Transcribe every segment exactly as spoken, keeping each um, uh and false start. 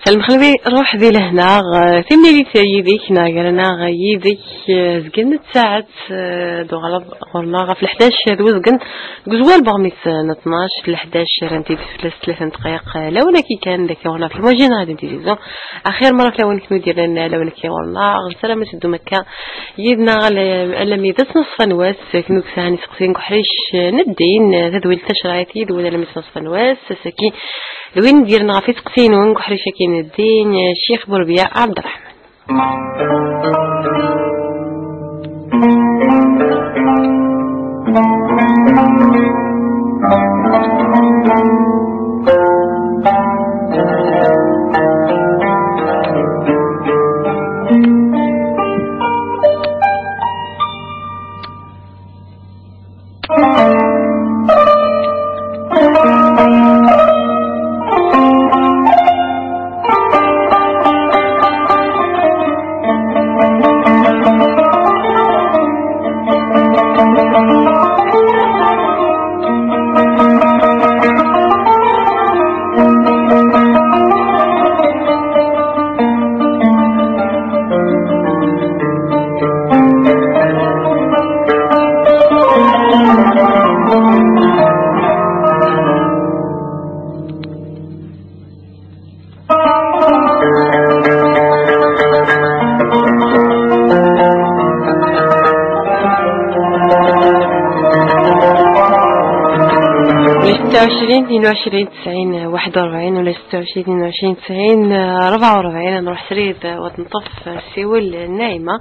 Lmexlwi, ruḥ di lehna, eh, timlilit yid-k, neɣ gar-aneɣ yid-k, eh, zgen tsaɛet, eh, d uɣrab ɣur-neɣ ɣef leḥdac d uzgen deg uzwal n uɣmis n tnac, leḥdac rant-id fell-as tlata n dqayeq, eh, lawan akka kan, d akka ɣur-neɣ f lmajina ɣer Tizi Uzzu. Axir mara f lawan kenwi d-yerran lawan akka ɣur-neɣ, nessaram ad teddum akka yid-neɣ al-, alammi d ṣṣenṣfa n wass, akken ur yesɛan iseqsiyen deg uḥric, eh, n ddin, eh, tadwilt tacerɛit yid-wen alammi d ṣṣenṣfa n wass, ass-agi d win d-yerren ɣef iseqsiyen-nwen deg uḥric-agi n ddin, eh, Ccix Burbiya Ɛebderreḥman. ستة وعشرين، اثنين وعشرين، تسعين، واحد وأربعين، ولا ستة وعشرين، اثنين وعشرين، تسعين، أربعة وأربعين. نروح سريد، آه، وتنطف، آه، السيول، آه، نايمة.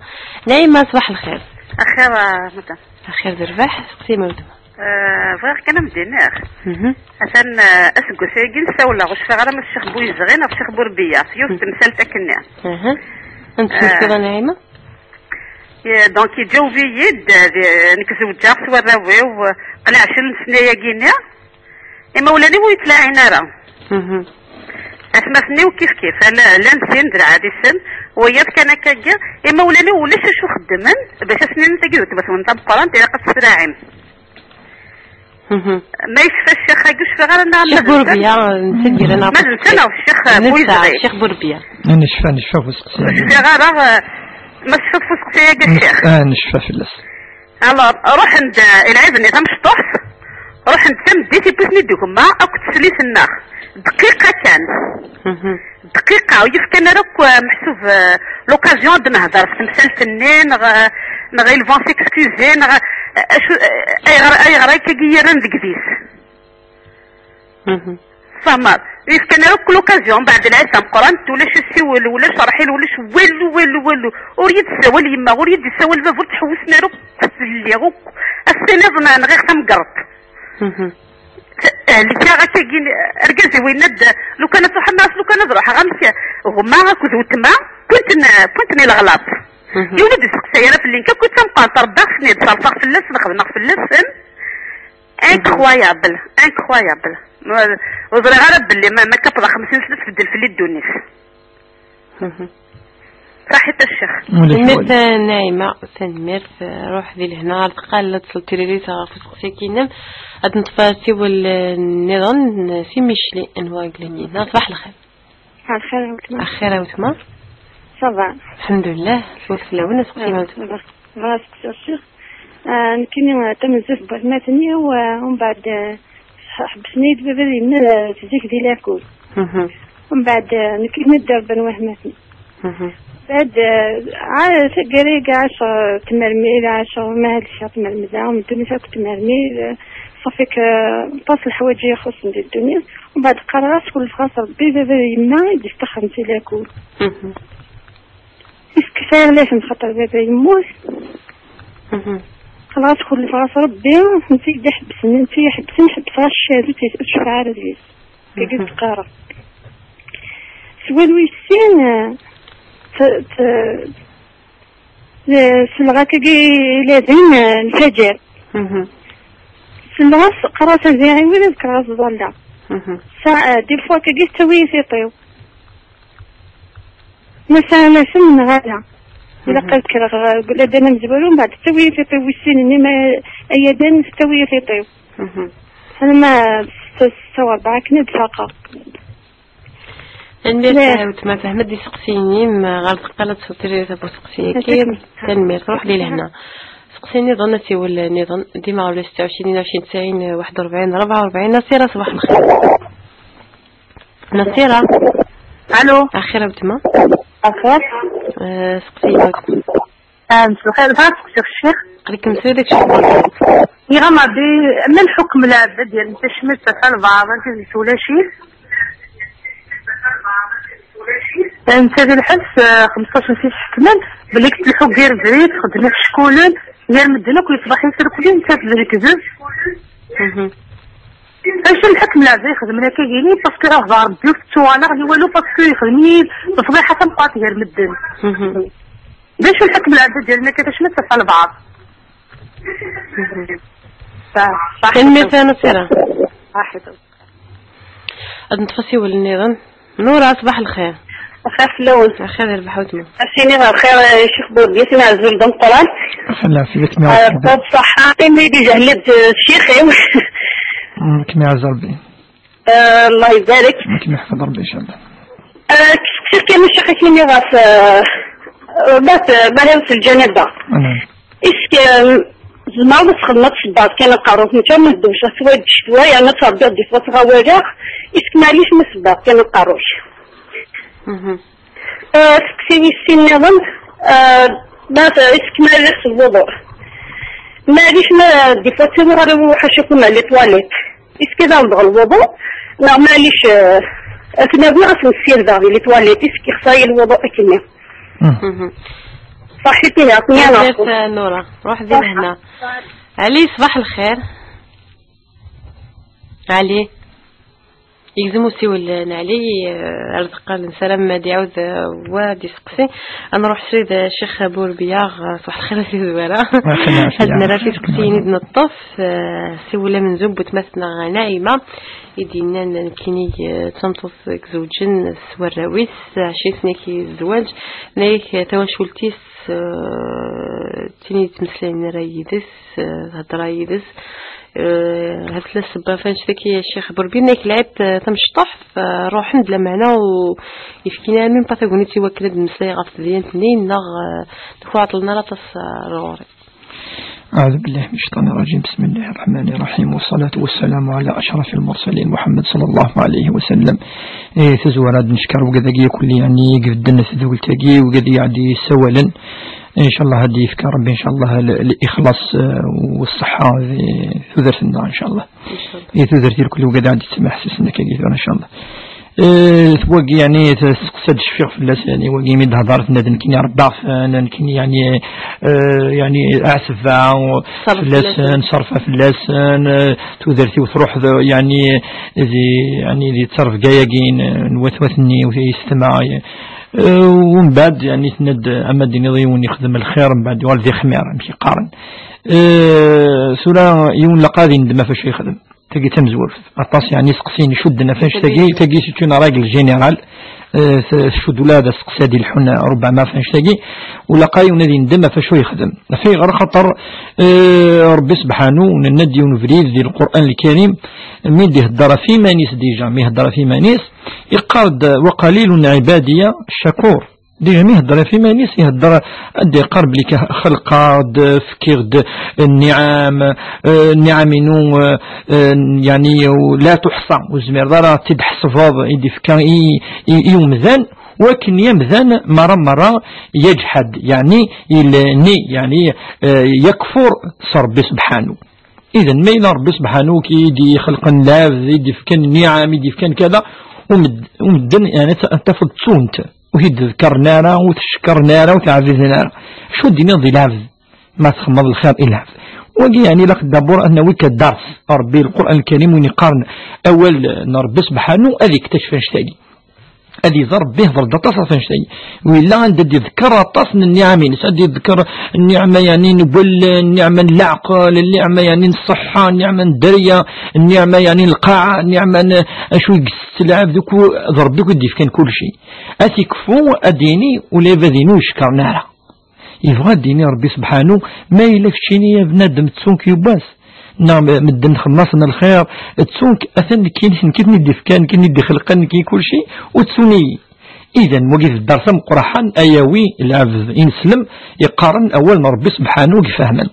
نايمة، صباح الخير. أخير، آه، مدام. أخير درباح، سقسي ما مدام. آه، بغيغ كان مدينيغ. مهم. أثان، آه، أسقس ياقي نساولا، غش فغرة من الشيخ بويزغين أو الشيخ بوربية، في يوم مهم. تمثال تاكني. أها. أنت آه. شو نايمة؟ يا، دونك يجاوبي يد، آه، نك زوجها سوا راويو، قلع عشرين سنة ياقيني. إما ولاني ويتلاعين أرى. مهم. أسمى سنيو كيف كيف، أنا لا نسين درع هذه السن، وياك كان كاكا، إما ولاني ولا شو شو خدمن، باش سنين تجيو تبث من طب قران تلاقى تسراعين. مهم. ما يشفى الشيخ، يشفى غير أنا الشيخ مازال بوربية، نسجل أنا ما زلت أنا والشيخ نسعى بويزغي. الشيخ بوربية. نشفى، نشفى في السقسية. نشفى غير، آه، ما تشفى في السقسية يا الشيخ. آه، نشفى في اللس. ألور، روح عند العيد نظام شطوح، روح عند تمديت يبوسني دوكما، أو كتسليت النار. دقيقة كان. مهم. دقيقة، ويف كان راك محسوب، آه، لوكازيون د نهضر في تمثال فنان، نغ-، نغ يلفون سيكسكوزي، نغ-، أشو-، أيغر-، أيغر هكا كي يرن ديك ديس. مهم. فهمت؟ ويف كان راك لوكازيون بعد العيد مقران، ولا شو سيول، ولا شرحيل، ولا شو والو، والو، والو. وريد السوال يما، وريد السوال بابا، تحوسنا راك اللي غوك. السنة نغير تمقرط. مهم. اللي كان غاكي، أرجازي وين ند-، لو كان تروح الناس، لو كان تروح غمسة، غما أكو ذو تما، كنت ن-، كنت نلغلط. مهم. يولد السقساية راه في اللي كنت تنقل، تربى سنيد، صرفغ في اللسن، خدمغ في اللسن. انكرويابل، انكرويابل. ما، وزري غير باللي ما، ما كتبغى خمسين سنة تبدل في اللي دونيس. مهم. صحيت الشيخ. ولا شوية. Merci نعيمة، تنميرت، روح ذي الهنا، تقال لا تصل تريري تغافو سقسي كينم. أد نطفى سيول النظام، سي ميشلي، أنواع قليلين. صباح الخير. صباح الخير يا وتما. أخيرا وتما. صباح. الحمد لله، سوف لون سقسي ما وتما. صباح. صباح الخير. آه، نكيني تمزف بوحماتني و-، ومن بعد، آه، حبسني بابا يما، آه، تزيك دي لاكول. مهم. ومن بعد، آه، نكيني الدار بن وحماتني. مهم. بعد، آه، عا-، تقريبا عشر تمرميل، عشر ما هاد الشهر تمرمزة، ومن دون شهر تمرميل، آه، صافي ك-، باص الحوايج يخص من الدنيا. ومن بعد قررت كل خاص ربي بابا يما يدي تخمتي لاكول. مهم. كفاية لازم خاطر بابا يموت. مهم. خلاص كل خلاص ربي، انت اللي حبسني، انت اللي حبسني، حبس غير الشهادة تيسأل شفاعة على الجيز. كي قلت قارة. سوال ويسين، ت-، ت-، ت-، سلغة كي لازم الفجر. مهم. سلغة قرأت زيعي ولا ذكرها الظلة. مهم. ساعة، دي فوا كي قلت توي في طيو. مثلًا، مثلًا، هذا. إلا مهم. قلت لك، آه، قول لدينا مزبولون، بعد تسوي في طيب والسين، إني ما أيدين تسوي في طيب. مهم. أنا ما ست-، ستة وأربعة كنا بفاقة. Tanemmirt a weltma, fehmet-d iseqsiyen-im, ɣer ddeqqa la tessutri tabuseqsi-agi. Tanemmirt, ruḥ di lehna. Seqsi niḍen, asiwel niḍen, dima ɣer wala setta u ɛecrin, ɛecrin tesɛin, waḥed u rebɛin, rebɛa u rebɛin. Nasira, ṣbaḥ lxir. Nasira. Alo. Axir a weltma. Axir. Eh, seqsi-inu. Ah, مساء الخير، بغيت نسقسي الشيخ. عليكم السلام، داك الشيء. يغمى بي، ما الحكم العبد ديال التشميت تاع البعض، انت زدت ولا شيء؟ انت في الحبس، آه، خمسطاش نسيت حكما، بلي كتلحق غير زريت، خدمة في شكولن، غير مدنك ويصبح يتركني، انت في الكذب. مهم. اش الحكم العبد يخدم لك يجيني، باسكو راه ضارب بيوت التوالا، غني والو، باسكو يخدمني تصبيحة تنقاط غير مدن. مهم. باش نحكم العباد ديالنا كيفاش نتصل بعض. صح، صح. كلمة أنا سيرة. صح. هاد نطفى سيول النظام. نورة، صباح الخير. الخير في الأول. الخير يربح وتما. أسيني الخير، شيخ بوربيس، نعزل دم قران. خلا سيدك ما آه، يرحمك. طب صحة، إني ديجا هلت الشيخ. مم، كما يعز ربي. آه، الله يبارك. كما يحفظ ربي إن شاء الله. آه، كيف كان الشيخ كيمي غاف، آه، بس، آه، بلاوس الجنابة. نعم. إسك، آم، زعما بس خدمة الصباط كان القاروش، نتا ما ندوش، سوا الشتوى، يعني، تربي ضيف وصغا ولا، إسك معليش من الصباط كان القاروش. مهم. آه، سكسيني السن نظن، آه، بس إسك معليش الوضوء. معليش ما ضيف وصغا ولا وحشكم على التواليت. إسك إذا وضع الوضوء، لا معليش، آه، أثناء غاس نسير داغي لي تواليت، إسك يخصاي الوضوء أكني. مم. مهم. صحيتي، يعطيني العافية. نورة، روح دي لهنا. علي، صباح الخير. علي. يلزم وسيول علي، آه، على الأقل نسلم ما دي عاود، آه، وادي سقسي. أنا روح سيد الشيخ بوربياغ، آه، صباح الخير سي زوارة. هاد نرى في سقسيني دنا الطف، آه، سيولة من زوب وتمثنا نعيمة. يدينا نكيني، آه، تمطف زوجن سوار راويس، عشرين سنة كي الزواج. نايك تواشولتيس، آه، تيني تمسلين رايدس، آه، هضرة يدس. آه، هاد ثلاث سبا فاش ذاك يا شيخ بربي، نايك لعبت، آه، تمشطح، فروح عند المعنى و يفكينا من باتاغونيتي وكرد مسايغة في الدين تنين، نغ، آه، دخوات لنا لا تص-، آه، روري. أعوذ بالله من الشيطان الرجيم. بسم الله الرحمن الرحيم، والصلاة والسلام على أشرف المرسلين محمد صلى الله عليه وسلم. إيه، تزوار هاد نشكر وكذا كي كل، يعني، قد الناس ذو التاقي وكذا يعدي سوالا. إن شاء الله هادي يفكى ربي إن شاء الله ال-، الإخلاص، آه، والصحة ذي ثذرتنا إن شاء الله. إن شاء الله. إيه، ثذرتي الكل وكذا عندي تسمع حسسنا كذي إن شاء الله. آه، ثواقي يعني تسقسد الشفيق في الناس، يعني واقي من هضرت نادن كني رباف، نادن كني يعني، آه، يعني أعسف صرف فلاس، فلاس. صرف فلاس، آه، تودرتي وتروح ذو، يعني ذي، يعني ذي تصرف جايقين، آه، نوثوثني وفي استماع. آه، ومن بعد يعني تند أما ديني ضيون يخدم الخير، من بعد يوال ذي خمير، مشي قارن. آه، سورة يون لقاذي ندم فاش يخدم. تاقي تمزورت. أطاس يعني سقسين شدنا فاش تاقي، تاقي c'est une règle générale. آه، س-، شد ولا هذا سقسي هذه الحنة ربما فاش تاقي. ولا قاي ونادي ندم فاش هو يخدم. في غير خطر، آه، ربي سبحانه وننادي ونفريد ذي القرآن الكريم. مي دي هدر في مانيس ديجا، مي هدر في مانيس. يقارد وقليل عبادي الشكور. ديجا مي يهضر في مانيس يهضر، أدي قرب لك خلقة د-، فكير د-، النعم، آه، النعم إنو، آه، آه، يعني لا تحصى، وزمير دارا تدحسفض، يدي فكا إي، إي، إي ومذان، ولكن يمذان مرة مرة يجحد، يعني يلني، يعني، آه، يكفر صربي سبحانه. إذن ما إلا ربي سبحانه كي يدي خلق الناس، يدي فكان النعم، يدي فكان كذا، ومد-، ومدن يعني ت-، تفض تونت. وهي تذكر نارا وتشكر نارا وتعزز نارا. شو الدنيا ضي العبد؟ ما تخمض الخير إلا العبد. وقي يعني لك الدبور أنه كدرس ربي القرآن الكريم وين يقارن أول نربي سبحانه أذي اكتشف نشتاقي. أذي ضرب به ضرب دطاس نشتاقي. وإلا عند دي ذكر طاس من النعم، ينسى دي ذكر النعمة يعني نقول النعمة العقل، النعمة يعني الصحة، النعمة الدرية، النعمة يعني القاعة، النعمة ن-، أشو يقص العبد كو-، ضرب كو ديف كان كل شيء. أتكفو أديني ولا يبذينو يشكر نارا. يبغى ديني ربي سبحانه ما إلا كتشيني يا بنادم تسونك يباس. Neɣ medden xedmen-asen lxir, ttun-k, atan nekki, nekki i ten-id-ifkan, nekki i ten-id-ixelqen, nekki i kulci, ur ttun-iyi. Idan, wagi d ddeṛs ameqqran, ayawi lɛebd ineslem, iqqaren awal n Ṛebbi subḥanu i ifehmen.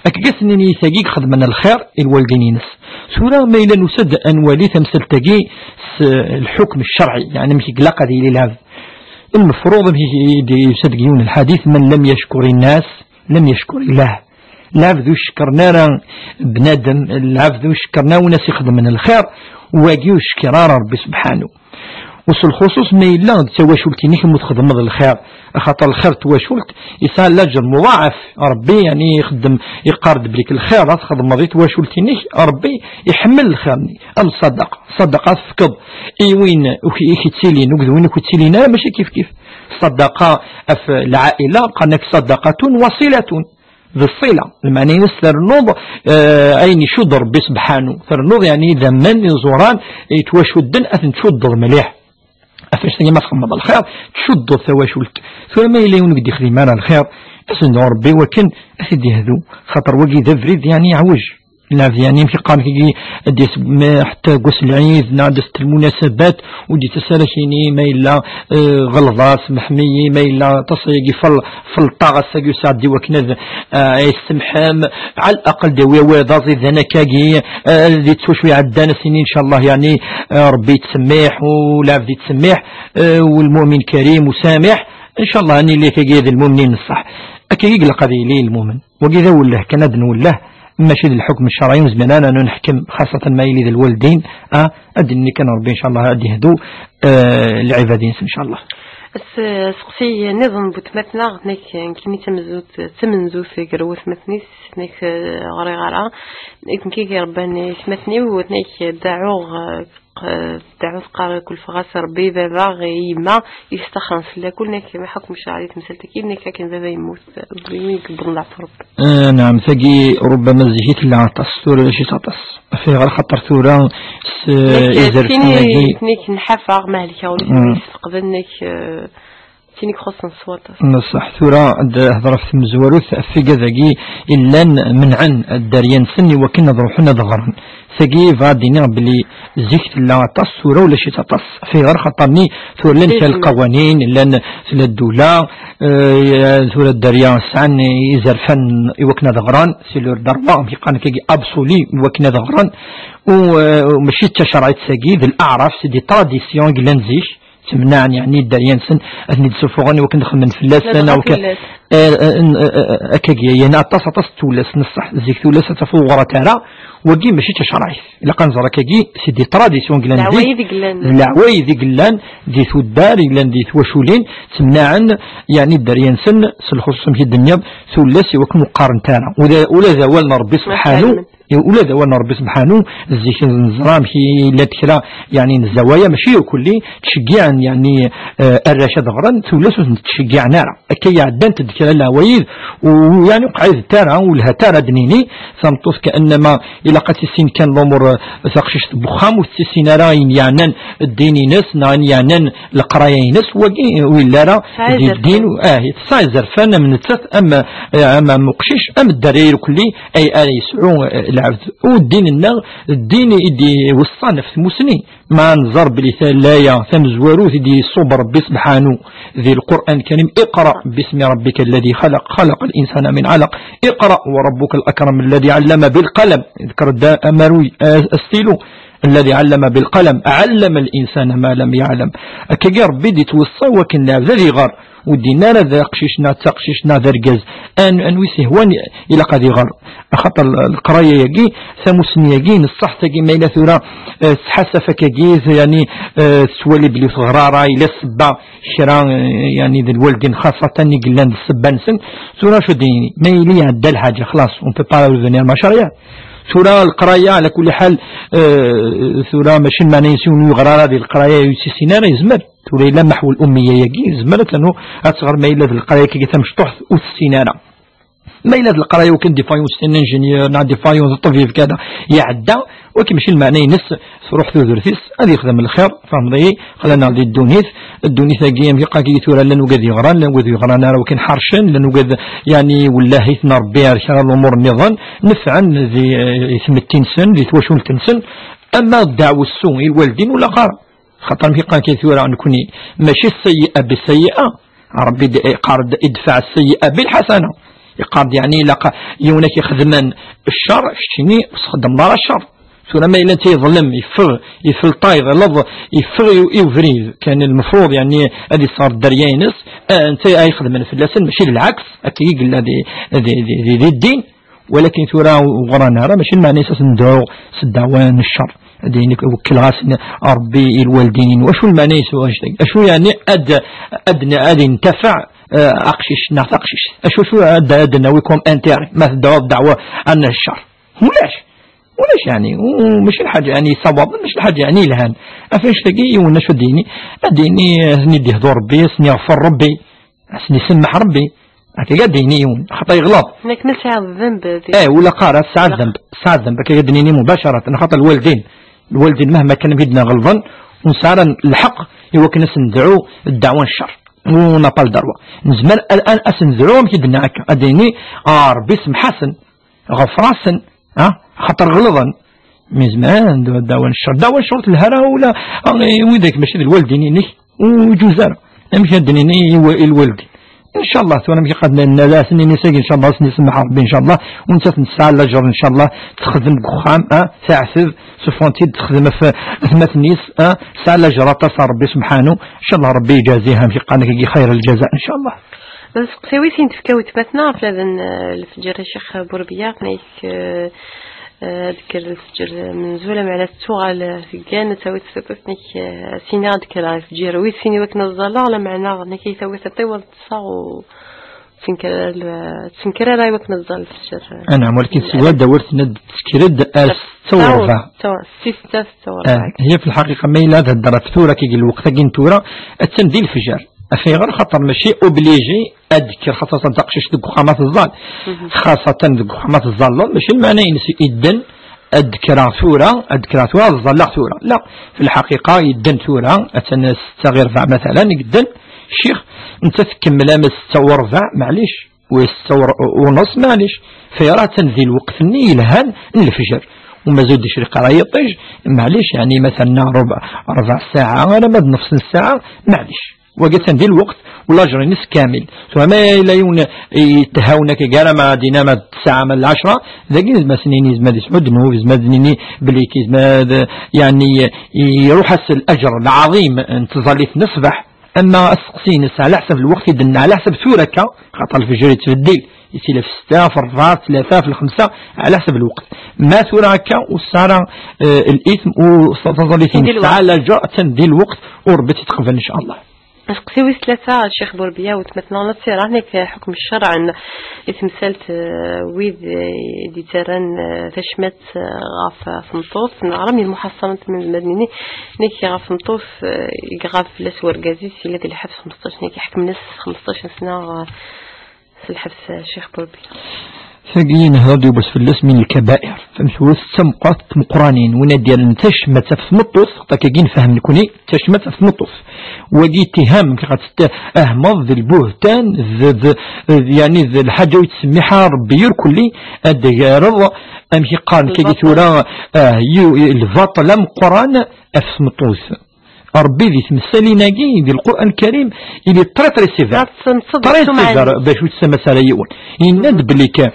Akka i as-nini i tagi i ixedmen lxir i lwaldin-ines. Tura ma yella nusa-d ad nwali tamsalt-agi s lḥukm ccerɛi, yeɛni amek i ilaq ad yili lɛebd. Lmefruḍ, amek i d-yusa deg yiwen n lḥadit: "من لم يشكر الناس لم يشكر الله." Lɛebd ur cekkren ara bnadem, lɛebd ur cekkren ara win as-ixedmen lxir, wagi ur cekkir ara Ṛebbi subḥanu. U s lxuṣuṣ ma yella d tawacult-inek umi txedmeḍ lxir, axaṭer lxir n twacult yesɛa laǧer muḍaɛaf. Ṛebbi, yeɛni, ixeddem, iqqar-d belli lxir ad txedmeḍ i twacult-inek, Ṛebbi iḥemmel lxir-nni. Am ṣṣadaqa, ṣṣadaqa tefkeḍ i win ur k-, i k-ittilin, akked win ur k-ittilin ara, mačči kifkif. Ṣṣadaqa ɣef lɛaila, qqaren-ak ṣadaqatun wasilatun. D ṣṣila, lmeɛna-ines ternuḍ, eh, ayen icudd Ṛebbi subḥanu. Ternuḍ, yeɛni, idammen, iẓuran, yettwacudden, ad ten-tcuddeḍ mliḥ. Ɣef wannect-agi ma txedmeḍ lxir, tcuddeḍ tawacult. Tura ma yella yiwen ur k-d-ixdim ara lxir, ad s-nedɛu Ṛebbi wakken ad t-id-yehdu, xaṭer wagi d abrid, yeɛni, yeɛwej. Lɛebd, yeɛni, amek i qqaren tigi, ad d-yas, ma ḥetta deg wass n lɛid, neɣ ad d-yas lmunasabat, ur d-yettas ara ad k-yini ma yella, eh, ɣelḍeɣ, semḥem-iyi, ma yella aṭas ayagi fel-, felṭaɣ ass-agi ur sɛeddi wakken ad, eh, ay semḥem, ɛal aqal d-yawi awal d aẓidan akkagi, eh, di ttwacu iɛeddan, ad s-yini, ncallah, yeɛni, eh, Ṛebbi yettsemmiḥ, u lɛebd yettsemmiḥ, eh, u lmumin karim u samiḥ, ncallah, ad nili akkagi d lmumnin n ṣṣeḥ. Akkagi i ilaq ad yili lmumen. Wagi d awelleh kan ad nwelleh, mačči d lḥukm ccerɛi, ur nezmir ara ad neḥkem, xaṣṣatan ma yili d lwaldin, ah, ad d-nini kan Ṛebbi, ncallah, ad d-yehdu, eh, lɛibad-ines, ncallah. As-, aseqsi nniḍen n wetmaten-a, nek, nekkini d tamenzut, d tamenzut gar watmaten-is, nek, eh, ɣriɣ ara. Nek, nekk i irebban atmaten-iw, nek, deɛɛuɣ, eh, q-, deɛɛu teqqar: "Kul fɣas Ṛebbi, baba, yemma, yestaxren fell-akul", nek, ma ḥukm ccerɛi di temsalt-agi, nek, akken baba yemmut, eh, win i yewwḍen leɛfu Ṛebbi. Eh, naɛam, tagi rubbama zik i tella aṭas, tura ulac-itt aṭas. Ɣef ayɣer? Xaṭer tura s, eh, izerfan-agi, nek nḥafa ma helkeɣ ula d win yesfeqden, nek, eh, d tin i ixuṣṣen s waṭas. Neṣṣeḥ, tura ad d-hḍer ɣef tmezwarut, ɣef wigad-agi illan menɛen dderya-nsen i wakken ad ruḥen ad ɣren. Tagi bɣa ad d-iniɣ belli zik tella aṭas, tura ulac-itt aṭas. Ɣef ayɣer? Xaṭer-nni tura llan kra lqawanin, llan, tella ddula, eh, tura dderya sɛan izerfan i wakken ad ɣren, c'est leur droit, amek i qqaren akkagi, absolu, i wakken ad ɣren. U, eh, mačči d tacerɛit tagi, d leɛraf, c'est des traditions i yellan zik, ttemnaɛen, yeɛni, dderya-nsen, ad ten-id-ssufuɣen i wakken ad xedmen fell-asen, ad dɣa aw kan, fell-as. Eh, eh, eh, eh, eh, akkagi, yeɛni aṭas, aṭas n tullas, neṣṣeḥ, zik tullas ad tafeḍ ur ɣrant ara, wagi mačči d tacerɛit. Ilaq ad nẓer akkagi, c'est des traditions i yellan zik, d leɛwayed i yellan. D leɛwayed i yellan di tuddar, yellan di twaculin, ttemnaɛen, yeɛni, dderya-nsen, s lxuṣuṣ amek i d-tenniḍ, tullas i wakken ur qqarent ara. Ula, ula d awal n Ṛebbi subḥanu, ula d awal n Ṛebbi subḥanu, zik neẓra amek i llant kra, yeɛni, n zzawaya, mačči irkelli, ttceggiɛen, yeɛni, eh, arrac ad ɣren, tullas ur ten-ttceggiɛen ara. Akka i ɛeddant-d kra n leɛwayed, u, yeɛni, ur qɛident ara, ur lhant ara, ad d-nini, tameṭṭut kaannama ilaq ad tissin kan lumuṛ, eh, taqcict n wexxam, ur tettissin ara ayen yeɛnan ddin-ines, neɣ ayen yeɛnan leqraya-ines, wagi ur yelli ara di ddin, ah, tesɛa izerfan am nettat, am, eh, am, am uqcic, am dderya irkelli, ay ara yesɛu, eh, lɛebd. U ddin-nneɣ, ddin i d-iweṣṣan ɣef tmusni. Ma nẓer belli tala-ya tamezwarut i d-yessub Rebbi subḥanu di Lqur'an Lkarim: "اقرأ باسم ربك الذي خلق، خلق الإنسان من علق، اقرأ وربك الأكرم الذي علم بالقلم". Yeḍker-d amaru, eh, astilu. "الذي علم بالقلم، علم الإنسان ما لم يعلم". Akkagi Rebbi d-yettweṣṣa wakken lɛebd ad iɣer. Ur d-yenni ara d aqcic neɣ d taqcict neɣ d argaz. An-, anwi s-ihwan ilaq ad iɣer. Axaṭer l-, leqraya-agi, tamusni-agi, neṣṣaḥ tagi, ma yella tura, eh, tettḥasaf akkagi, yeɛni, eh, tettwali belli ur teɣri ara, yella ssebba kra, eh, yeɛni d lwaldin xaṣṣatan i yellan d ssebba-nsen. Tura acu ad d-nini? Ma yili iɛedda lḥaǧa, xlaṣ, on peut pas revenir en arrière. Tura leqraya, ɛla kulli ḥal, eh, tura mačči lmeɛna-ines yiwen ur yeɣri ara di leqraya, ur yettissin ara, yezmer. Tura yella maḥw l-ummiya-agi, yezmer ad ternu ad tɣer ma yella d leqraya-agi tamecṭuḥt ur tessin ara. Ma yella d leqraya, wakken défaillance n ingénieur, neɣ défaillance n ṭṭbib, kada, iɛedda, wakken mačči lmeɛna-ines, truḥ tudert-is, ad yexdem lxir, tfehmeḍ-iyi, xlan-aɣ di ddunit, ddunit-agi, amek iqqar-agi tura, llan ugad yeɣran, llan ugad yeɣran ara wakken ḥercen, llan ugad, yeɛni, wellahiten Rebbi ar kra lumuṛ nniḍen, nefɛen di, i tmetti-nsen, di twacult-nsen, ama ddeɛwessu i lwaldin ur ilaq ara. Xaṭer amek iqqar-agi tura nekni, mačči sseyyi'a bi sseyyi'a, Rebbi d-, iqqar-d idfaɛ sseyyi'a bi lḥasana. Iqqar-d, yeɛni, ilaq yiwen ad k-ixedmen ccer, keččini ur txeddmeḍ ara ccer. Tura ma yella netta yeḍlem, yeffeɣ, yeffeɣ tayeḍ, ileḍ, yeffeɣ i, i ubrid, kan lmefruḍ, yeɛni, ad yesɣer dderya-ines, ah, netta ay ixedmen fell-asen, mačči d lɛaks, akka i yella di, di, di, di, di ddin. Walakin tura ur ɣran ara, mačči lmeɛna-is ad sen-dɛuɣ s ddeɛwa n ccer. Ad d-yini wekkleɣ-asen Rebbi i lwaldin-inu. Acu lmeɛna-is wannect-agi? Acu yeɛni ad, ad, ad yentafeɛ, eh, aqcic neɣ taqcict? Acu, acu ad, ad d-nawi comme intérêt ma tedɛuḍ ddeɛwa n ccer? Ulac. Ulac yeɛni. U-, mačči lḥaǧa yeɛni yessawaḍen, mačči lḥaǧa yeɛni yelhan. Ɣef wannect-agi yiwen acu ad d-yini? Ad d-yini, eh, ad sen-id-yehdu Rebbi, ad sen-iɣfer Rebbi. Ad sen-isemmeḥ Rebbi. Akka i d-yini yiwen, xaṭer yeɣleḍ. Nekk ma sɛiɣ ddemb di- Eh, wala qqar, tesɛa ddemb, tesɛa ddemb, akka i d-nini mubacarat, xaṭer lwaldin, lwaldin mahma kan amek i d-nna ɣelḍen, ur nesɛi ara lḥeqq i wakken ad sen-nedɛu ddeɛwa n ccer. Ur n'a pas le droit. Nezmer al-, al-, ad sen-nedɛu amek i d-nna akka, ad d-nini, ah, Rebbi semmeḥ-asen, ɣfer-asen, ah, xaṭer ɣelḍen. Mi zemren, d-, ddeɛwa n ccer. Ddeɛwa n ccer ur telha ara ula, ah, i widak mačči d lwaldin-inek, ur iǧuz ara. Amek ad d-nini i wa-, i lwaldin? Ncallah, tura amek i qad n-, n-, ad as-nini sagi, ncallah, ad sen-isemmeḥ Rebbi, ncallah, u nettat tesɛa lajer, ncallah, texdem deg uxxam, ah, teɛteb, s ufranti d-texdem ɣef atmaten-is, ah, tesɛa lajer aṭas ar Rebbi subḥanu, ncallah Rebbi iǧaziha, amek i qqaren, xayr lǧaza, ncallah. Aseqsi wi sin tefka wetmatna ɣef laden, eh, lefǧer, a Ccix Burbiya, nek, eh, eh, ad kker lefǧer menzul, ameɛna tettuɣal, eh, teggan, ad tawi tfeṭṭit, nek, eh, sini ad kker lefǧer wi sin i wakken ad ẓalleɣ, lameɛna nek ay tawi tiṭ-iw ad ṭṭseɣ u ttenker al-, ttenker ara i wakken ad ẓalleɣ lefǧer. Anɛam, walakin s wad awal tenna-d tekker-d ar setta u rbeɛ. Setta, sista, setta u rbeɛ. Ah, hiya fi lḥaqiqa ma yella ad hedder ɣef tura, kigi lweqt-agi n tura, attan di lefjer. Af ayɣer? Xaṭer mačči obligé ad d-tekker, xaṭer taqcict deg uxxam ad teẓẓal. Xaṣatan deg uxxam ad teẓẓalleḍ, mačči lmeɛna-ines idden ad d-kkreɣ tura, ad d-kkreɣ tura, ad ẓẓalleɣ tura. La, fi lḥaqiqa idden tura, attan setta ɣir rbeɛ matalan, idden, ccix, netta tkemmel am setta u rbeɛ, maɛlic, u setta u r-, u nus, maɛlic. Fayra attan di lweqt-nni yelhan n lefjer. U mazal d-icriq ara yiṭij, maɛlic, yeɛni matalan rbeɛ, rbeɛ ssaɛa, alamma d nefs n ssaɛa, maɛlic. Wagi attan di lweqt, u lajer-ines kamil. Tura ma yella yiwen yetthawun akka, gar ama d-ina ama d tesɛa ama d lɛecra, dagi nezmer ad s-nini, yezmer ad yesɛu ddnub, yezmer ad nini belli yezmer ad, yeɛni, iruḥ-as lajer lɛaḍim n tẓallit n ṣṣbeḥ. Ama asteqsi-ines ɛla ḥsab lweqt i d-nenna, ɛla ḥsab tura akka, xaṭer lefjer yettbeddil, yettili f setta, f rbeɛ, f tlata, f lxemsa, ɛla ḥsab lweqt. Ma tura akka, ur tesɛi ara, eh, l-ithm, u taẓallit-ines tesɛa lajer, attan di lweqt, u Rebbi ad tt-iqbel, ncallah. Aseqsi wis tlata, Ccix Burbiya, wetmatna Nasira, nek ḥukm ccerɛen i temsalt, eh, wid, eh, i d-yettarran, eh, tacmat, eh, ɣef tmeṭṭut, neɣ ram lmuḥaṣarat n lmadnini, nek ɣef tmeṭṭut, eh, i iɣab fell-as wergaz-is, yella di lḥebs xemseṭṭac, nek ḥekmen-as xemseṭṭac n sna, eh, s lḥebs, eh, Ccix Burbiya. Tagi nehder-d yiwwas fell-as min lkabair. Tamsewwet d tameqqrant n tmeqqranin, win ad d-yerren tacmat ɣef tmeṭṭut, akkagi nfehhem nekni, tacmat ɣef tmeṭṭut. Wagi ittiham, amek ɣad tettahmeḍ d lbuhtan, d, d, d, yeɛni d lḥaǧa ur yettsemmiḥ ara Rebbi irkelli, ad d-tagareḍ, amek i qqaren akkagi tura, ah, yu-, lbaṭel ameqqran ɣef tmeṭṭut. Rebbi di tmessalin-agi, di Lqur'an Lkarim, il est très, très sévère. Très sévère, bac ur yettsemmiḥ ara yiwen. Yenna-d belli ka,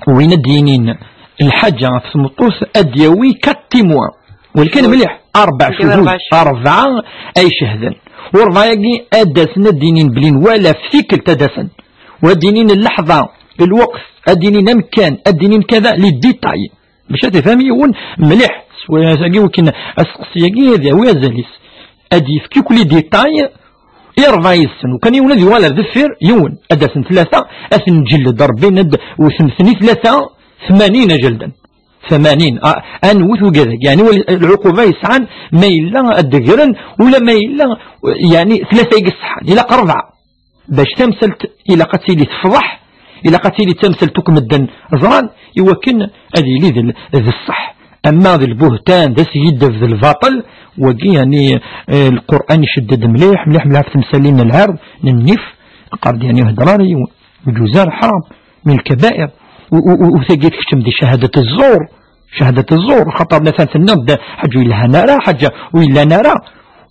win ad d-yinin lḥaǧa ɣef tmeṭṭut, ad d-yawi quatre témoins. Walakin mliḥ, arbeɛ cuhud, arbeɛ cuhud. Arbeɛ ay cehden. U rebɛa-agi ad d-asen ad d-yinin belli nwala f tikkelt ad d-asen. U ad d-yinin lleḥḍa, lweqt, ad d-yinin amkan, ad d-yinin kada, les détails. Bac ad ifhem yiwen mliḥ, s wayagi wakken asteqsi-agi ad yawi azal-is. Ad yefk akk les détails i rebɛa yid-sen. Ukan yiwen ad yuɣal ar deffir, yiwen, ad d-asen tlata, ad ten-nǧelled Rebbi, ad wten-ten i tlata, tmanin ajelden. Tmanin, a, ad nwet ugad-agi. Yeɛni, wal-, lɛuquba yesɛan ma yella ad d-gren, ula ma yella, yeɛni, tlata i yesseḥan. Ilaq rebɛa. Bac tamsalt ilaq ad tili tefḍeḥ, Ilaq ad tili d tamsalt akk medden ẓran, iwakken ad yili d, d ṣṣeḥ. Ama d lbuhtan, d asgiddeb, d lbaṭel, wagi, yani, eh, Lqur'an icedd-d mliḥ, mliḥ, mliḥ ɣef temsalin n lɛirḍ, n nnif, qqar-d, yani, ur hedder ara yiwen, ur ǧuz ara, ḥram, min lkabair. U, u, u, u tagi tkeččem di cahadat zzur, cahadat zzur, xaṭer latan tenniḍ-d ḥaǧa ur yelhan ara, ḥaǧa ur yellan ara.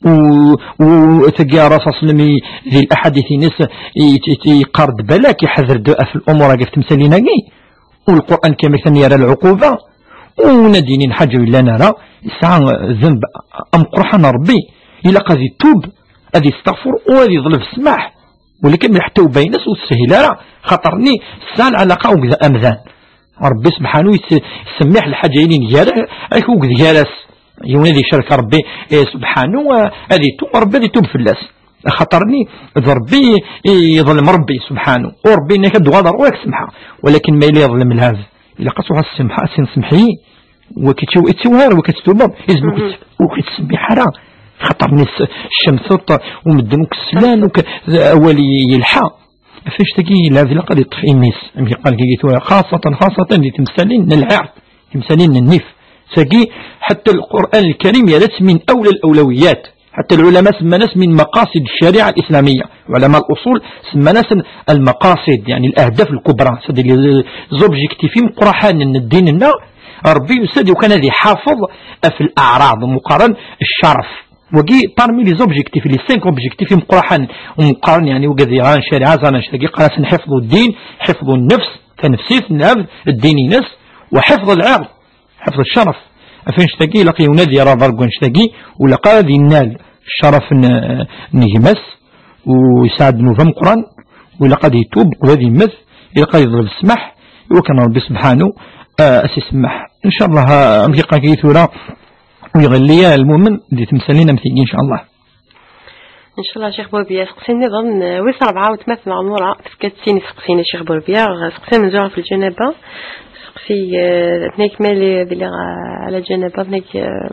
U, u tagi ara taslem i, di laḥadit-ines i, i, i yeqqar-d balak, iḥader-d ɣef lumuṛ-agi, ɣef temsalin-agi. U Lqur'an kamel kan yerra lɛuquba, u ur d-inin ḥaǧa ur yellan ara, yesɛa ddneb ameqqran ɣer Ṛebbi, ilaq ad itub, ad yesteɣfur, u ad yeḍleb ssmaḥ. Walakin ḥetta tawba-ines ur teshil ara, xaṭer-nni tesɛa lɛalaqa akked amdan. Ṛebbi sebḥanu yet-, yettsemmiḥ lḥaǧa-inin gar-, ak-, akked gar-as. Yiwen ad icerk Ṛebbi, eh, sebḥanu, eh, ad itub, Ṛebbi ad itub fell-as. Axaṭer-nni d Ṛebbi i yeḍlem Ṛebbi, subḥanu. U Ṛebbi yenna-k ad d-uɣaleɣ ur ak-semḥeɣ. Walakin ma yella yeḍlem lɛebd, ilaq ad tuɣal semḥ-, ad s-insemḥ-iyi. Wa k-ittiw-, ittiwhar, wa k-tettubeḍ, izem ur k-, ur k-yettsemmiḥ ara. Xaṭer-nni s-, ccemteṭ, u medden ur k-slan, u k-, awal i-, yelḥa. Ɣef annect-agi, lɛebd ilaq ad yeṭṭef imi-s. Amek yeqqar dagi tura, xaṣṣatan, xaṣṣatan di temsalin n lɛirḍ, temsalin n nnif. Tagi, ḥetta Lqur'an Lkarim yerra-tt min awla l-awlawiyat. Ḥetta lɛulama semman-as min maqasid ccariɛa l-islamiyya. Ɛulama l-uṣul semman-asen lmaqasid, yani l-ahdaf l-kubra, c'est-à-dire les objectifs imeqqranen n ddin-nneɣ. Ṛebbi yusa-d iwakken ad iḥafeḍ ɣef l-aɛraḍ, meqqaren ccerf. Wagi, parmi les objectifs, les cinq objectifs imeqqranen, meqqaren, yani, wagi ad iɣran ccariɛa, ẓran ccariɛa, qqaren-asen ḥifḍ ddin, ḥifḍ nnefs, tanefsit n lɛebd, ddin-ines, wa ḥifḍ lɛirḍ, ḥifḍ ccerf. Ɣef annect-agi, ilaq yiwen ad yerr aḍar deg wannect-agi, u ilaq ara ad innal ccerf n, n gma-s, u yesɛa ddnub ameqqran, u ilaq ad itub, u ad immet, ilaq ad yeḍleb ssmaḥ, iwakken Ṛebbi sebḥanu, ah, ad s-isemmeḥ. Ncallah, ah, amek iqqar-agi tura, ur iɣelli ara lmumen di temsalin am tigi, ncallah. Ncallah, Ccix Burbiya, seqsi nniḍen, eh, wis rebɛa, weltma-tneɣ Nura, tefka-d sin iseqsiyen, Ccix Burbiya, seqsi amenzu ɣef lǧanaba, seqsi, eh, tnayk ma yella d liɣ, eh, ɛla lǧanaba, tnayk, eh,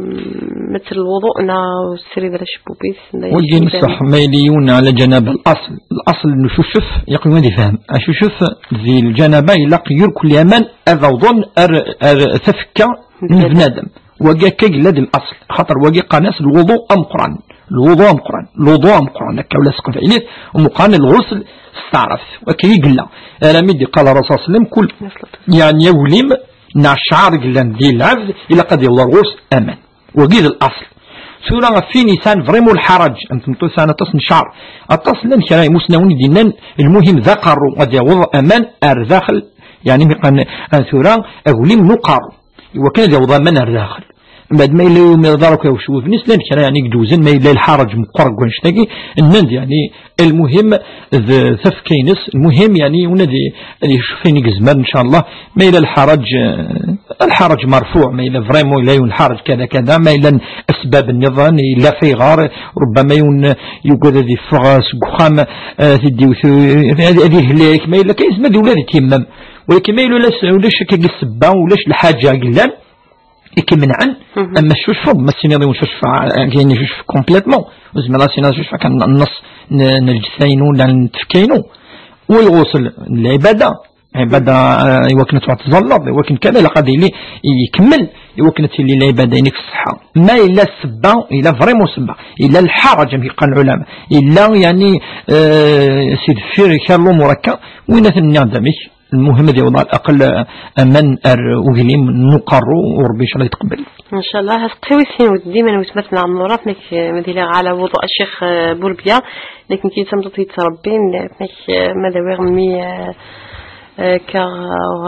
ma ttel lwuḍu, neɣ ur tessirid ara acebbub-is, neɣ wagi icebbub-is. Ṣṣeḥ, ma yella yiwen ɛla lǧanaba, laṣel, laṣel n ucucef, yeqqim ad ifhem. Acucef di lǧanaba ilaq yir kulli aman ad awḍen ar, ar tafekka n bnadem. Wagi akka yella d laṣel, xaṭer wagi qqaren-as lwuḍu ameqqran. Lwuḍu ameqqran, lwuḍu ameqqran, akka ula s teqbaylit, meqqran lɣusl s taɛrabt. Akka i yella. Armi d-iqqal Ṛṛasul ṣalla Llahu ɛalayhi wa sallam, kul, yeɛni, aglim neɣ cceɛr i yellan di lɛebd, ilaq ad yaweḍ ar ɣur-s aman. Wagi d laṣel. Tura ɣef win yesɛan vraiment lḥaraǧ, am tmeṭṭut yesɛan aṭas n cceɛr, aṭas llan kra imusnawen i d-yennan, lmuhim d aqerru ad yaweḍ aman ar daxel, yeɛni mi qqaren, ah, tura aglim n uqerru. Iwakken ad yaweḍ aman ar daxel. Mbeɛd ma yella ur yumiḍ ara akk i ucebbub-nni, llan kra, yeɛni, i iǧewzen, ma yella lḥareǧ meqqer deg wannect-agi, nnan-d, yeɛni, lmuhim d tafekka-ines, lmuhim, yeɛni, yiwen ad i-, ad icef ayen i yezmer, ncallah, ma yella lḥareǧ, eh, lḥareǧ merfuɛ, ma yella vraiment yella yiwen lḥareǧ kada kada, ma yella asbab nniḍen, yella fayɣar, rubbama yiwen yugad ad yeffeɣ seg uxxam, eh, ad t-id-iwet, eh, ad, ad ihlak, ma yella kan yezmer ad iwlad i t-yemmem. Walakin ma yella ulac, ulac akkagi ssebba, ulac lḥaǧa i yellan, i k-imenɛen, ama tcucfeḍ, ma s-tiniḍ i ucucfeɣ, akken icucef complètement, ur zmireɣ ad s-iniɣ ad cucfeɣ kan nneṣ n, n lǧetta-inu, neɣ n tfekka-inu. U lɣusl n lɛibada, lɛibada, eh, iwakken ad tɛuḍ tẓalleḍ, iwakken kan ilaq ad yili ikemmel, iwakken ad tili lɛibada-inek f ṣṣeḥḥa. Ma yella ssebba, yella vraiment ssebba, yella lḥareǧ, amek yeqqar lɛulama, yella, yeɛni, eh, si deffir kra n lumuṛ akka, win ad ten-nniɣ d amek. Lmuhim ad yaweḍ ɣer aqel, eh, aman ar uglim n uqerru, u Ṛebbi ncallah ad yeqbel. Ncallah. Aseqsi wis sin, dima n weltma-tneɣ Nura, tnayk, eh, ma d illa ɛla lwuḍu, a Ccix, eh, Burbiya, tnayk nekk d tameṭṭut yettṛebbin, tnayk, eh, ma d awiɣ mmi, eh, eh, kaɣ,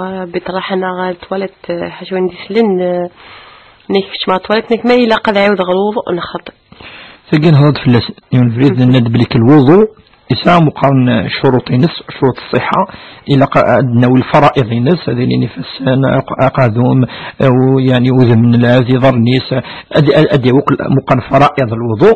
eh, biṭraḥa neɣ twalett, eh, ḥaca win d-islen, eh, tnayk kečč ma twalett, tnayk ma ilaq ad ɛiwdeɣ lwuḍu neɣ xaṭi. Tagi nehḍer-d fell-as yiwen ubrid, nenna-d belli lwuḍu yesɛa meqqar n ccuruṭ-ines, ccuruṭ ṣṣiḥa, ilaq ad d-nawi lfara'iḍ-ines, ad ilin ifassen, aq-, aqadum, eh, u-, yeɛni udem n lɛebd, iḍarren-is, ad, ad, ad yawi meqqar n fara'iḍ lwuḍu.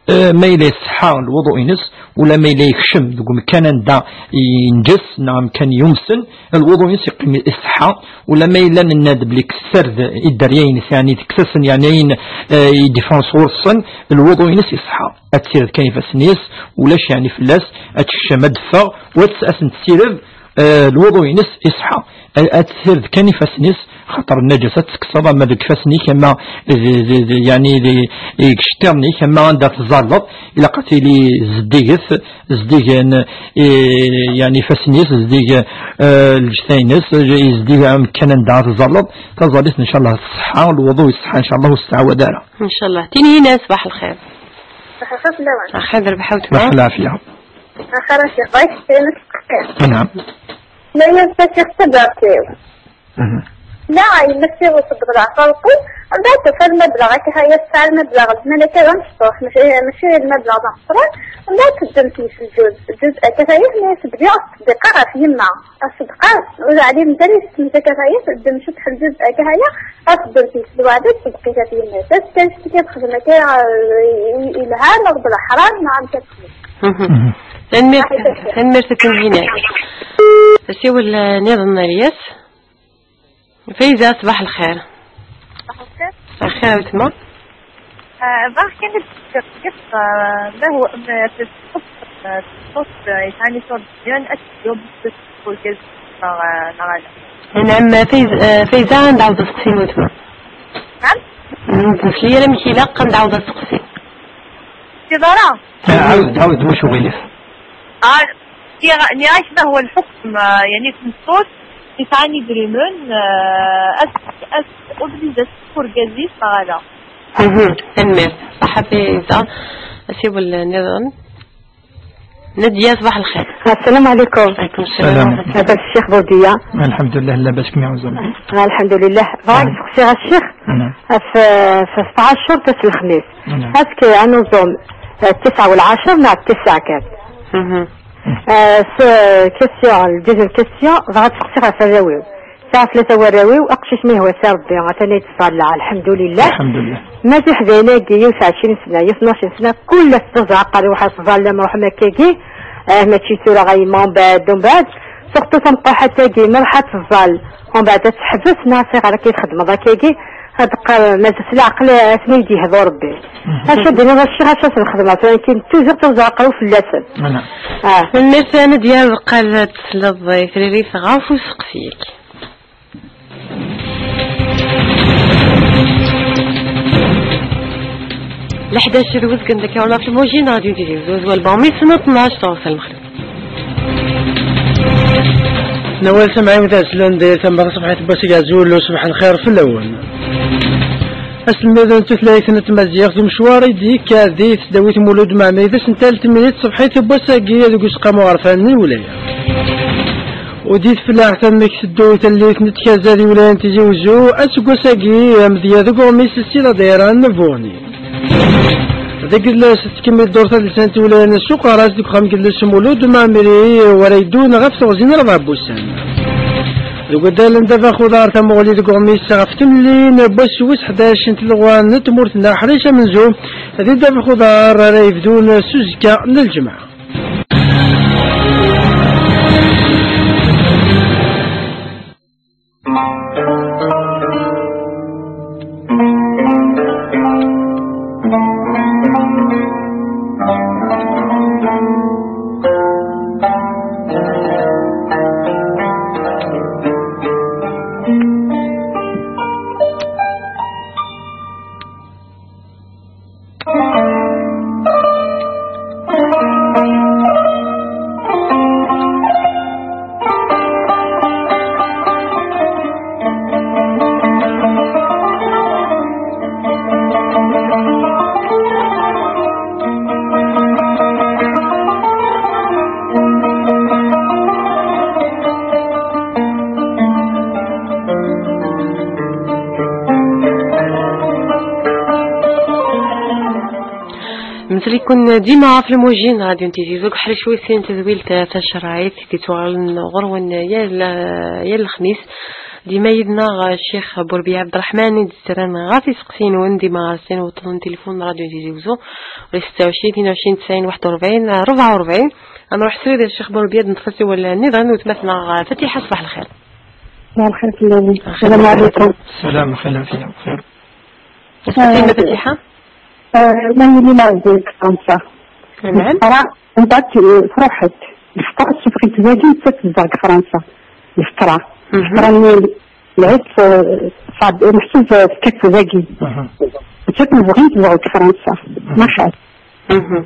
Eh, ma yella iṣeḥḥa lwuḍu-ines, ula ma yella yekcem deg umkan anda yenǧes, neɣ amkan yumsen, lwuḍu-ines yeqqim iṣeḥḥa, ula ma yella nenna-d belli ssard i dderya-ines, yeɛni tekkes-asen, yeɛni ayen, eh, i d-iffɣen sɣur-sen, lwuḍu-ines iṣeḥḥa. Ad tessired kan ifassen-is, ulac yeɛni fell-as, ad tekcem, ad d-teffeɣ, u ad s-, ad sen-tessired, eh, lwuḍu-ines iṣeḥḥa. A-, ad tessired kan ifassen-is, xaṭer nnajasa ad tekkseḍ ama deg ifassen-ik, ama di, di, di, yeɛni di, deg iceṭṭiḍen-ik, ama anda tẓalleḍ, ilaq ad tili zeddiget, zeddigen, eh, yeɛni ifassen-is, zeddig, eh, lǧetta-ines, zeddig amekkan anda tẓalleḍ. Taẓallit, ncallah, tṣeḥḥa, lwuḍu iṣeḥḥa, ncallah, ur s-tettɛawad ara. Ncallah. Tinhinan, ṣbaḥ lxir. Ṣbaḥ lxir fell-awen. Ṣbaḥ lxir, lɛafya. Ṣbaḥ lxir, a Ccix. Bɣiɣ kra n ttqeṣṣir. Naam. Ma yal taciɣ taddart-iw. Mhm. La, yemma-s-iw uṣeddeb leɛqel-nsen, mbeɛd tufa lmebleɣ akka, ha-ya tesɛa lmebleɣ, lmal akka d amecṭuḥ, mačči, mačči lmebleɣ d ameqqran, mbeɛd teddem-t-id s lǧuz, lǧuz akka, ha-ya, tenna-yas: "Bdiɣ ttṣeddiqeɣ ɣef yemma, aṣedqa, ur ɛlimen ara yessemt akka, ha-ya, teddem ciṭṭaḥ n lǧuz akka, ha-ya, ad teddem-t-id s lweɛda, tṣeddeq-it ɣef yemma-s." Azekka, azekka, ad texdem akka, eh, i, i, ilhan, neɣ d leḥram, neɣ amek ad texdem. Mhm. Mhm. Tanemmirt, tanemmirt a Tinhinan. Asiwel, eh, niḍen n Ryas. Fayza, ṣbaḥ lxir. Ṣbaḥ lxir. Lxir a weltma. Ah, bɣiɣ kan ad d-sqsiɣ, ah, ma huwa, ma, ah, tesqus, ah, tesqus, ah, yesɛan iṣurdiyen, ad teddu bes urgaz neɣ, ah, neɣ ala. Naam, Fayza, ah, Fayza, ad nɛawed asteqsi n weltma. Naam? Ur d-nesli ara amek ilaq, ad nɛawed asteqsi. Tiḍara? Ah, عاود، عاود، مش وغيلف. Ah, nniɣ-, nniɣ-ak ma huwa lḥukm, ah, yeɛni tameṭṭut yesɛan idrimen, ah, ad, ad obligé ad tefk urgaz-is neɣ ala? Mhm, tanemmirt. Ṣaḥa Fayza. Asiwel niḍen. Nadia, ṣbaḥ lxir. السلام عليكم. Ɛalaykum sslam. Labas, Ccix Burdiya? Lḥemdullah, labas, kemmini. Lḥemdullah. Bɣiɣ ad sqsiɣ a Ccix. Naam. Ɣef, ɣef sebɛa cchur ass n lexmis. Naam. Est-ce que ad nuẓum, eh, tesɛa u lɛecṛa neɣ tesɛa kan? Mhm. Eh, s-, question, la deuxième question, bɣiɣ ad sqsiɣ ɣef warraw-iw. Sɛiɣ tlata warraw-iw, aqcic ma yehwa-t Rebbi, atan yettẓalla, lḥemdulillah. Lḥemdulillah. Ma d iḥdayen-agi, yiwet ɛecrin sna, yiwet tnac sna, kul ass teẓra aqerru-w ḥa tẓalla, ma ruḥ ma akkagi, eh, mačči tura ɣa yemma, umbeɛd, umbeɛd, surtout tamqaḥat-agi, ma ruḥ ad tẓall, umbeɛd ad teḥbes, neɣ s ayɣer akka i txeddmeḍ akkagi, ad qqar, mazal s leɛqel, ad ten-id-yehdu Rebbi. Mhm. Acu d-iniḍ a Ccix, acu ad s-nxedmeɣ, tura nekkini toujours ttawzeɣ aqerru fell-asen. Voilà. Ah. Tanemmirt a Nadia, bqal ad tesleḍ i tririt ɣef useqsi-agi. Leḥdac d wezgen deg Kawla ɣef lmujin, Radio Tizi Uzzu, azwel n ṛebɛemya u tnac, tuɣ s lmexrib. Nawal Samɛi, wid aɣ-isellen di tama taṣebḥit n wass-agi, azul, ṣbaḥ lxir fell-awen. Aselmad n tutlayt n tmaziɣt, umecwar i d-yekka di tesdawit Mulud Mɛemmri, d asentel tmini tṣebḥit n wass-agi deg useqqamu aɣerfan n lwilaya. U di teflaḥt amek teddu tallit n tkerza di wilaya n Tizi Uzzu, aseggas-agi, amedya deg uɣmis Sila Dayra n Buɣni. Deg idles tettkemmil ddurt tadelsant n wilaya n Suqaras deg uxxam n yidles Mulud Mɛemmri, wara yeddun ɣef teɣzi n rebɛa n wussan. Deg waddal n Daba Xuḍar tamuɣli deg uɣmis ɣef tmelli n wass wis ḥdac n tleɣwa n tmurt-nneɣ, ḥric amenzu di Daba Xuḍar ara yebdun s uzekka n lǧemɛa. Mazal-iken dima ɣef lmujin n Radio Tizi Uzzu, ḥric wis sin tedwilt tacerɛit i d-ittuɣalen ɣur-wen yal, yal lexmis. Dima yid-neɣ Ccix Burbiya Ɛebderreḥman i d-yettarran ɣef iseqsiyen-nwen, dima ɣer sin weṭṭen n tilifun n Radio Tizi Uzzu, ula setta u ɛecrin, tnin u ɛecrin, tesɛin, waḥed u rebɛin, rebɛa u rebɛin. Ad nruḥ srid a Ccix Burbiya, ad neṭṭef asiwel nniḍen n weltma-tneɣ Fatiḥa, ṣbaḥ lxir. صباح الخير في الأول. السلام عليكم. السلام، خير، عافية، بخير. Aseqsi-inem a Fatiḥa? آه، ما هي اللي ما زلت خمسة. نعم. ترى انت تروحت. Lfeṭṭa tessufɣ-itt dagi, nettat tezdeɣ deg Fransa. Lfeṭṭa. Mhm. Lfeṭṭa-nni, lɛid, eh, ṣab-, meḥsub, eh, tekkat dagi. Mhm. Nettat nezɣi tezdeɣ deg Fransa. Mhm. Ma xas. Mhm.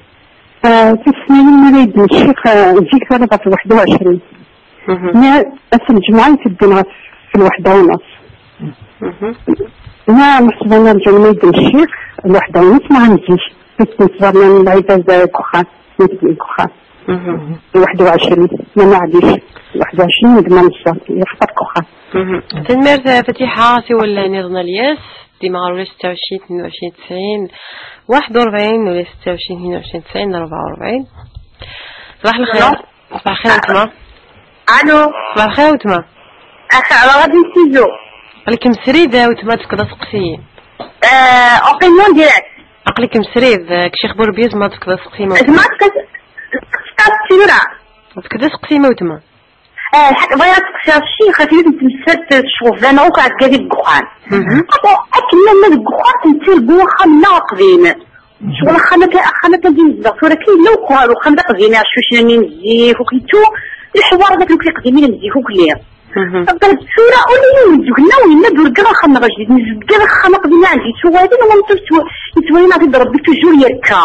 Eh, tisnayin mi ara yedden ccix, eh, zik tala ɣef lwaḥed u ɛecrin. Mhm. Mi ass n lǧemɛa i teddun ɣef lwaḥda u nus. Mhm. Ma meḥsub ad nerǧu mi yedden ccix, lwaḥda u nus neɣ am zik. Nettbernan lɛibad deg uxxam, nettbernan deg uxxam. Mhm. Lwaḥed u ɛecrin, ma maɛlic. Lwaḥed u ɛecrin, d ma nessa, yextar deg uxxam. Mhm. Tanemmirt a Fatiḥa, siwel niḍen a Lyas, dima ɣer ula setta u ɛecrin, tnin u ɛecrin, tesɛin, waḥed u rebɛin, ula setta u ɛecrin, tnin u ɛecrin, tesɛin, rebɛa u rebɛin. Ṣbaḥ lxir. Ṣbaḥ lxir a wetma. Allo. Ṣbaḥ lxir a wetma. Axa, ala ɣadi nsizo. Aql-ikem srid a wetma tefkeḍ aseqsiyen. Eh, opinion direct. Aql-ikem srid, eh, Ccix Burbiya, ma tefkeḍ aseqsiyen. Zma tefkeḍ, tefkeḍ tura. Tefkeḍ aseqsiyen a wetma. Eh, lḥaq, bɣiɣ ad seqsiɣ ccix, ɣef yiwet n temsalt tecɣeb-aneɣ akk ɛegga deg uxxam. Mhm. Akken ma deg uxxam, nettargu axxam-nneɣ aqdim. Ccɣel axxam akka, axxam akka di nezdeɣ tura kan yella uxxam, uxxam d aqdim, iɛeccucen-nni n zik, u kittu, leḥwar d akken akk iqdimin n zik ukli. Mhm. Tura ula yiwen deg-neɣ ur yenna d urgaɣ axxam-nneɣ ajdid, nezga axxam aqdim ɛandi yettuɣalen, u yettwali-aɣ-id Rebbi toujours yerka.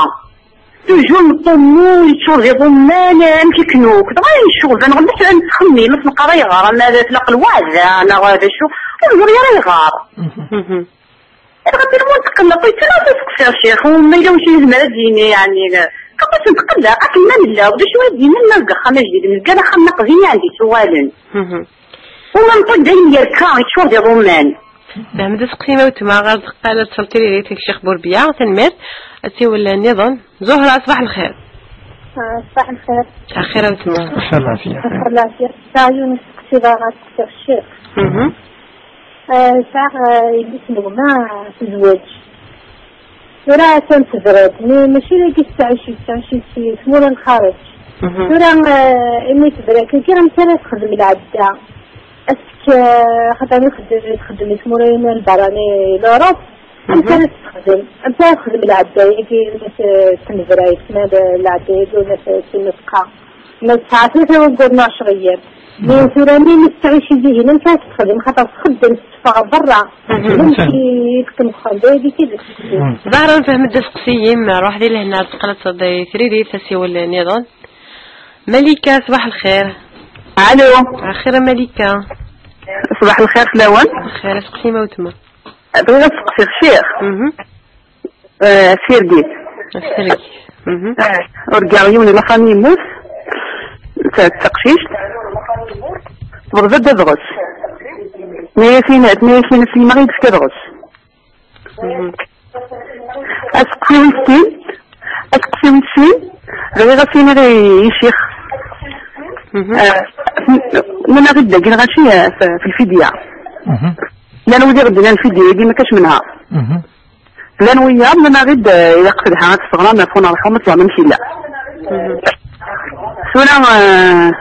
Toujours neṭṭummu, yeččur d iḍumman, amek akken akk. Dɣa ncɣeb, neɣ d acu ara nettxemmim, ad neqqar ayɣer, ama tlaq lweɛda, neɣ d acu, ur neẓri ara ayɣer. Mhm. Dɣa tili ur tqelleq, yettara ad seqsiɣ ccix, u ma yella wacu yezmer ad d-yini, yeɛni, aqas netqelleq, akken ma nella, d acu ara d-yini, ma deg axxam ajdid, nezga d axxam n aqdim i ɛandi yettuɣalen. Mhm. U ma nṭeg dayem yerka, yeččur d iḍumman. Behem d aseqsi ma wetma ɣer tzeqqa la tseltiririt deg Ccix Burbiya, tanemmirt. Ad tiwel nniḍen. Zuhra, ṣbaḥ lxir. Ah, ṣbaḥ lxir. Axir a wetma. Axir lɛafiya. Axir lɛafiya. Sɛiɣ yiwen useqsi bɣiɣ ad seqsiɣ ccix. Mhm. Ah, sɛiɣ, ah, yelli-s n gma tezweǧ. Tura attan tebra-d, mi mačči dagi tettɛici, tettɛici si tmura n lxareǧ. Mhm. Tura, eh, imi tebra-d, amek ara texdem lɛedda? Est-ce que, eh, xaṭer mi txeddem, txeddem i tmura n lbarani, l'Europe, amek ara texdem? Amek ara texdem lɛedda-yagi, ma t-, tnebra-yas, ma l-, lɛedda-yagi, ma t-, tnefqa? Ma tesɛa tlata waggur neɣ ccɣel. Mi tura mi nettɛici dihin, amek ara texdem? Xaṭer txeddem, tetteffeɣ berra. Mhm. Amek i teqqim deg uxxam? D ayagi i d aseqsi. Mhm. Ẓahra, nefhem-d aseqsi-im, ruḥ di lehna, teqqleḍ-d di tririt, asiwel nniḍen. Malika, ṣbaḥ lxir. Alo. Axir a Malika. Ṣbaḥ lxir fell-awen. Axir, aseqsi ma wetma. Bɣiɣ ad seqsiɣ ccix. Mhm. Eh, Sirgit. Sirgit. Mhm. Eh, urgaɣ yiwen n laxam yemmut, d ta-, d taqcict, tebɣa ad d-adɣes. Tenna-yasin, tenna-yasin s yemma i d-tefka adɣes. Mhm. Aseqsi wis sin, aseqsi wis sin, bɣiɣ ad s-iniɣ i, i ccix. Mhm. Eh, nnan-aɣ-id dagi lɣaci, eh, f-, f lfidya. Mhm. Llan wid i ɣ-d-nnan lfidya-agi ma kac menha. Mhm. Llan wiyaḍ, nnan-aɣ-id, eh, ilaq telha ad tesseɣrem ɣef unerḥum, ad teẓrem amek yella. Mhm. Tura, eh,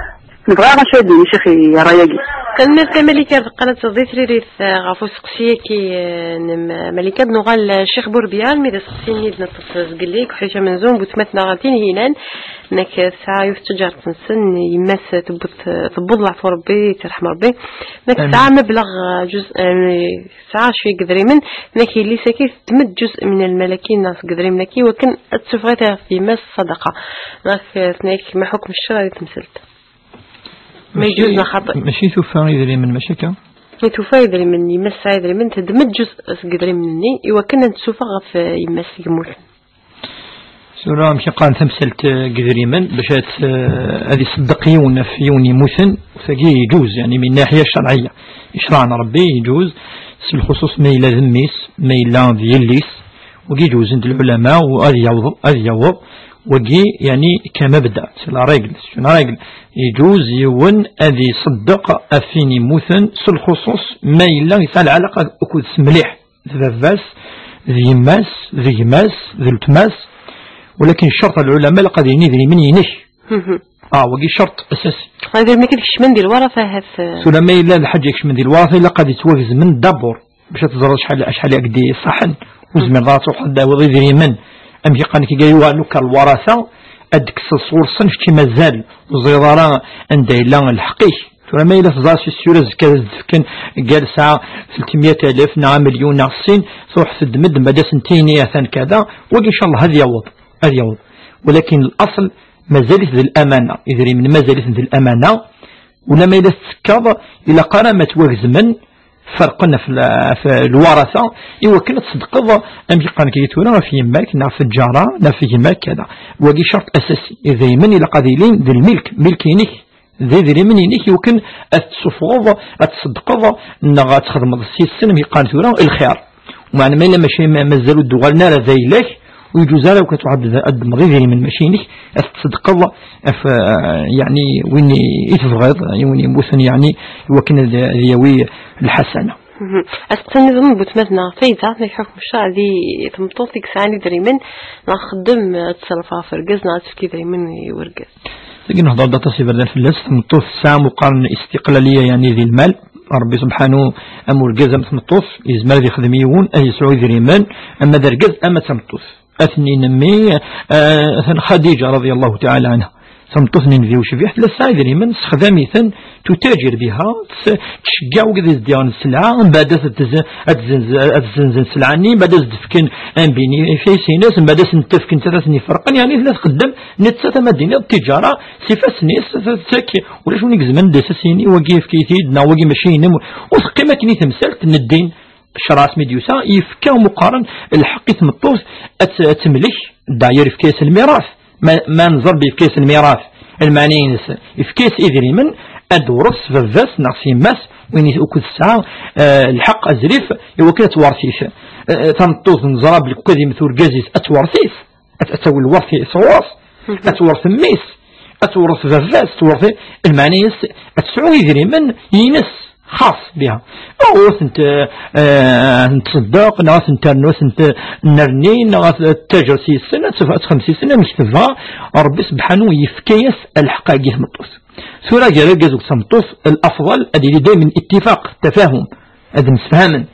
nebɣa acu ad d-yini ccix i ṛṛay-agi. Tanemmirt a Malika, teqqel ad teẓḍi tririt, eh, ɣef useqsi-agi, eh, n M-, Malika. Ad nuɣal, eh, Ccix Burbiya, almi d aseqsi-nni i d-neṭṭef zgelli, deg uḥric amenzu n butmatneɣ Tinhinan, nek tesɛa yiwet n tǧaret-nsen, yemma-s tewweḍ, tewweḍ leɛfu Rebbi, tirḥem Rebbi, nek tesɛa mebleɣ, eh, juz, eh, Tesɛa cwiya n yedrimen, nek yelli-s-agi teddem-d juz min lmal-agi neɣ seg yedrimen-agi, iwakken ad tessufeɣ-it ɣef yemma-s ṣṣadaqa. Ɣef, eh, tenna-yak ma ḥukm ccṛeɛ di temsalt. Ma mačči, yeǧuz neɣ xaṭi? Mačči tufa idrimen, mačči akka? I tufa idrimen, yemma-s tesɛa idrimen, teddem-d juz seg yedrimen-nni, iwakken ad tessufeɣ ɣef, eh, yemma-s yemmuten. Tura amek i qqaren tamsalt, eh, n yedrimen, bac ad, eh, ad iṣeddeq yiwen ɣef yiwen yemmuten, tagi yeǧuz, yeɛni, min naḥiya ccerɛiyya. Ccṛeɛ n Ṛebbi yeǧuz, s lxuṣuṣ ma yella d mmi-s, ma yella d yelli-s, wagi ǧuzen-d lɛulama, u ad yaweḍ, ad yaweḍ, wagi, yeɛni, kama bda, c'est la règle, c'est une règle. Yeǧuz yiwen ad iṣeddeq ɣef win yemmuten, s lxuṣuṣ ma yella yesɛa lɛalaqa akked-s mliḥ. D baba-s, d yemma-s, d gma-s, d weltma-s, walakin ccerṭ n lɛulama ilaq ad yini idrimen inek. Mhm. Ah, wagi ccerṭ asasi. Idrimen-agi ad kecmen di lwaṛat ahat, eh. Tura ma yella lḥaǧa ikecmen di lwaṛat, ilaq ad yettwagezmen d'abord, bac ad teẓreḍ acḥal, acḥal i ak-d-iṣaḥen. Ur tezmireḍ ara ad truḥeḍ ad d-tawiḍ idrimen, amek i qqaren, kigga yuɣal akka lwaṛata, ad d-kkseḍ sɣur-sen, kečč mazal ur teẓriḍ ara anda yella lḥeqq-ik. Tura ma yella teẓra si ssura azekka ad s-d-fken gal sɛa tlettmya alaf neɣ amelyun neɣ sin, truḥ teddem-d, ma d asen-tini atan kada, wagi ncallah ad yaweḍ, ad yaweḍ. Walakin laṣel mazal-it d lamana, idrimen mazal-iten d lamana, ula ma yella tettekkaḍ, ilaq ara ma ttwagezmen, ferqen ɣef l-, ɣef lwarata, i wakken ad tṣeddqeḍ, amek i qqaren kagi tura, ɣef yemma-k, neɣ ɣef lǧara, neɣ ɣef gma-k, kada. Wagi ccerṭ asasi. Idrimen ilaq ad ilin d lmilk, milk-inek, d idrimen-inek, i wakken ad t-tessufɣeḍ, ad tṣeddqeḍ, neɣ ad txedmeḍ s-, yes-sen, amek i qqaren tura, lxir. Meɛna ma yella mačči ma-, mazal ur d-uɣalen ara d ayla-k, ur yeǧuz ara akk ad tṛuḥeḍ ad, ad d-ddmeḍ idrimen mačči inek, ad t-tṣeddqeḍ ɣef, eh, yeɛni win i, i tebɣiḍ, i win yemmuten, yeɛni i wakken ad, ad yawi lḥasana. Mhm. Ad s-tiniḍ n butmat neɣ tayda, ma tḥukmeḍ ccṛeɛ di tmeṭṭut i yesɛan idrimen, neɣ txeddem ad teṣref ɣef urgaz, neɣ ad tefk idrimen i urgaz? Dagi nehḍer-d aṭas iberdan fell-as. Tameṭṭut tesɛa meqqar n istiqlaliya, yeɛni di lmal. Ṛebbi subḥanu, am urgaz am tmeṭṭut, yezmer ad yexdem yiwen, ad yesɛu idrimen, ama d argaz ama d tameṭṭut. Aten-in mmi, eh, atan Xadiǧa raḍiyallahu taɛala ɛanha. Tameṭṭut-nni n Nnbi ucbiḥ tella tesɛa idrimen, sexdam-iten, tutajir biha, tes-, tceggeɛ wid i s-d-yaɣen sselɛa, mbeɛd ad tez-, ad tzenz-, ad zzenzen sselɛa-nni, mbeɛd ad s-d-fken un bénéfice-ines, mbeɛd ad sen-t-fken tlata n yiferqen, yeɛni tella txeddem nettat, ama d-tiniḍ, tiǧara s ifassen-is, tettak, ulac win i izemren d as-yini wagi efk-it-id neɣ wagi mačči inem, ur teqqim akken i temsalt n ddin. Ccṛeɛ asmi d-yusa, yefka meqqaren lḥeqq i tmeṭṭut ad t-, ad temlek, d'ailleurs yefka-yas lmirat. Ma, ma nẓer bi yefka-yas lmirat, lmeɛna-ines yefka-yas idrimen ad d-tewṛet baba-s neɣ s yemma-s, win i, ukud tesɛa, eh, lḥeqq azrif i wakken ad tewṛet-it. Eh, tameṭṭut neẓra belli ukud yemmet urgaz-is ad tewṛet-it, ad, ad tawi lweṛt sɣur-s, ad tewṛet mmi-s, ad tewṛet baba-s, tewṛet, lmeɛna-ines ad tesɛu idrimen ines, xas biha. Ur tent, eh, eh, nettṣeddeq, neɣ ad tent-ternu, ad tent-nerni, neɣ ad taǧer s-yesen, ad tef-, ad texdem s-yesen amek tebɣa. Ṛebbi subḥanu yefka-yas lḥeqq-agi i tmeṭṭut. Tura gar argaz akked tmeṭṭut, lafḍal ad yili daymen ittifaq, tafahum, ad msefhamen.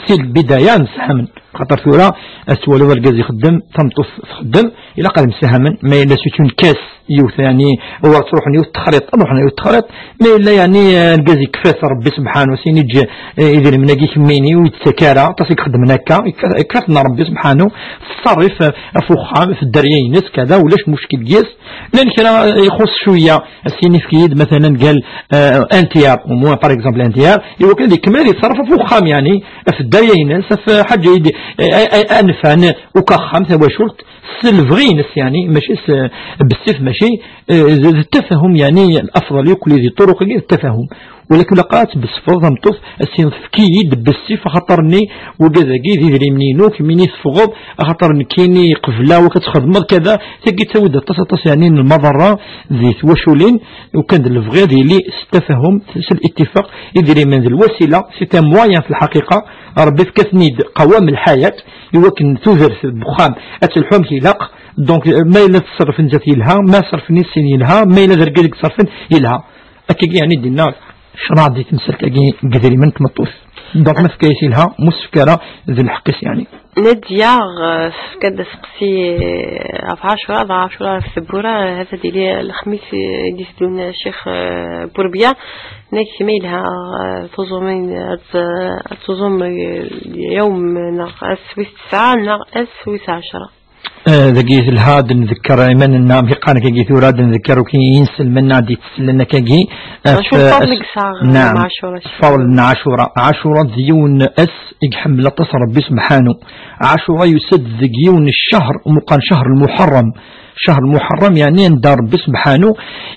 Si lbidaya msefhamen. Xaṭer tura ad twaliḍ argaz ixeddem, tameṭṭut txeddem, ilaq ad msefhamen. Ma yella c'est une caisse, yiwet, yeɛni, ur ttruḥen yiwet texriḍt, ad ruḥen yiwet texriḍt. Ma yella, yeɛni, argaz yekfa-t Ṛebbi subḥanu, sin iǧǧ, eh, idrimen-agi kemmini, ur yettak ara, aṭas i ixeddmen akka, yekfa-, yekfa-ten Ṛebbi subḥanu, teṣṣarrif, eh, ɣef uxxam, ɣef dderya-ines, kada, ulac muckil deg-s. Llan kra ixuṣ cwiya, as-yini efk-iyi-d, matalan, gal, eh, un tiers, au moins, par exemple, un tiers, i wakken ad ikemmel ad yeṣṣerref ɣef uxxam, yeɛni, ɣef dderya-ines, ɣef ḥaǧa i d-, eh, eh, eh, anfan, akk axxam, tawacult, s lebɣi-ines, yeɛni, mačči s, bessif, mačči, eh, d, d tafahum, yeɛni, lafḍal yakk di ṭṭuruq-agi d tafahum. Walakin ilaq ad tbessfeḍ tameṭṭut, as-tiniḍ efk-iyi-d bessif, axaṭer-nni wagad-agi d idrimen-inu, kemmini teffɣeḍ, axaṭer nekkini qebleɣ wak ad txedmeḍ kada, tagi tawi-d aṭas, aṭas, yeɛni, n lmaḍerra di twaculin, ukan d lebɣi ad yili s tafahum, s littifaq, idrimen d lwasila, c'est un moyen fi lḥaqiqa, Ṛebbi yefka-ten-id qawam lḥayat, i wakken tudert n uxxam ad telḥu amek ilaq, donc, ma yella teṣṣerref nettat yelha, ma ṣerfen i sin yelha, ma yella d argaz i yeṣṣerfen yelha. Akkagi, yeɛni, d-inna ccṛeɛ di temsalt-agi n yedrimen n tmeṭṭut. Donc, ma tefka-yas yelha, ma ur s-tefka ara, d lḥeqq-is, yeɛni. Nadya, eh, tefka-d aseqsi, eh, ɣef Ɛacura, dɣa Ɛacura ɣef tewwura, eh, ha-t-ad yili lexmis, eh, i d-iteddun, eh, Ccix, eh, Burebya. Nekk ma yelha, eh, tuẓumin, eh, ad, eh, ad tuẓum, eh, yawm, neɣ ass wis tesɛa, neɣ ass wis ɛecra. Eh, dagi telha ad ndekker iman-nneɣ, amek i qqaren akkagi tura, ad ndekker akk inselmen ad d-ittsellen akkagi. Acu lfeḍl i yesɛa, eh, naɛam, Ɛacura? Lfeḍl n Ɛacura. Ɛacura d yiwen ass i iḥemmel aṭas Ṛebbi subḥanu. Ɛacura yusa-d deg yiwen n ccehr, meqqar ccehr lmuḥerrem. Ccehr lmuḥerrem, yeɛni anda Ṛebbi subḥanu,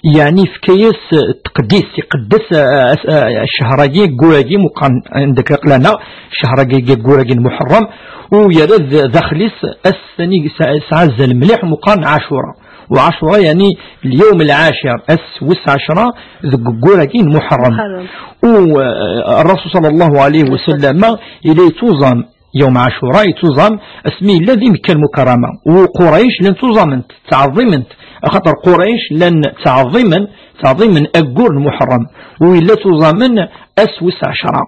yeɛni yefka-yas, eh, taqdist, iqeddes, eh, eh, eh, ccehr-agi, ayyur-agi, meqqar anda akka aql-aneɣ, ccehr-agi, ayyur-agi n Muḥerrem, u yerra d-, daxel-is ass-nni yesɛa, yesɛa azal mliḥ meqqar n Ɛacura. U Ɛacura, yeɛni, lyawm lɛacir, ass wis ɛecra deg waggur-agi n Muḥerrem. Muḥerrem. U, eh, Ṛṛasul ṣalla Llahu ɛalayhi wa sallam yella yettuẓam yawm Ɛacura, yettuẓam asmi yella di Mekka Lmukarrama. U Qurayc llan ttuẓament, ttɛeḍḍiment, axaṭer Qurayc llan ttɛeḍḍimen, ttɛeḍḍimen aggur n Muḥerrem. U yella ttuẓamen ass wis ɛecṛa.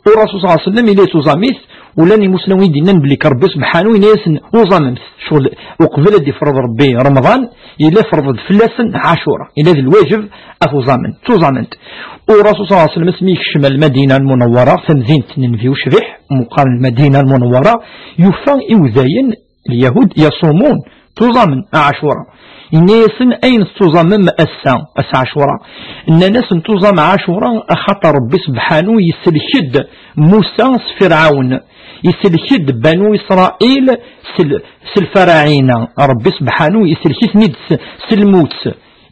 U Rasul sallallahu alayhi wa sallam yella yettuẓam-it, u llan imusnawen i d-yennan belli Ṛebbi subḥanahu yenna-yasen uẓamemt. Ccɣel uqbel ad d-ifreḍ Ṛebbi Remḍan, yella ifreḍ-d fell-asen Ɛacura, yella d lwaǧeb ad t-uẓamen, ttuẓament. U Rasul sallallahu alayhi wa sallam asmi yekcem ar Lmadina Lmunawwara, tamdint n Nnbi ucbiḥ, meqqar Lmadina Lmunawwara, yufa iwdayen Lyahud yasumun, ttuẓamen Ɛacura. Yenna-yasen: "Ayen tettuẓamem ass-a, ass Ɛacura?" Nnan-as: "Nettuẓam Ɛacura axaṭer Ṛebbi sebḥanu yesselk-d Musa s Firɛawn, yesselk-d Banu Isṛayil s l-, s lfaraɛina. Ṛebbi sebḥanu yesselk-iten-id s, s lmut."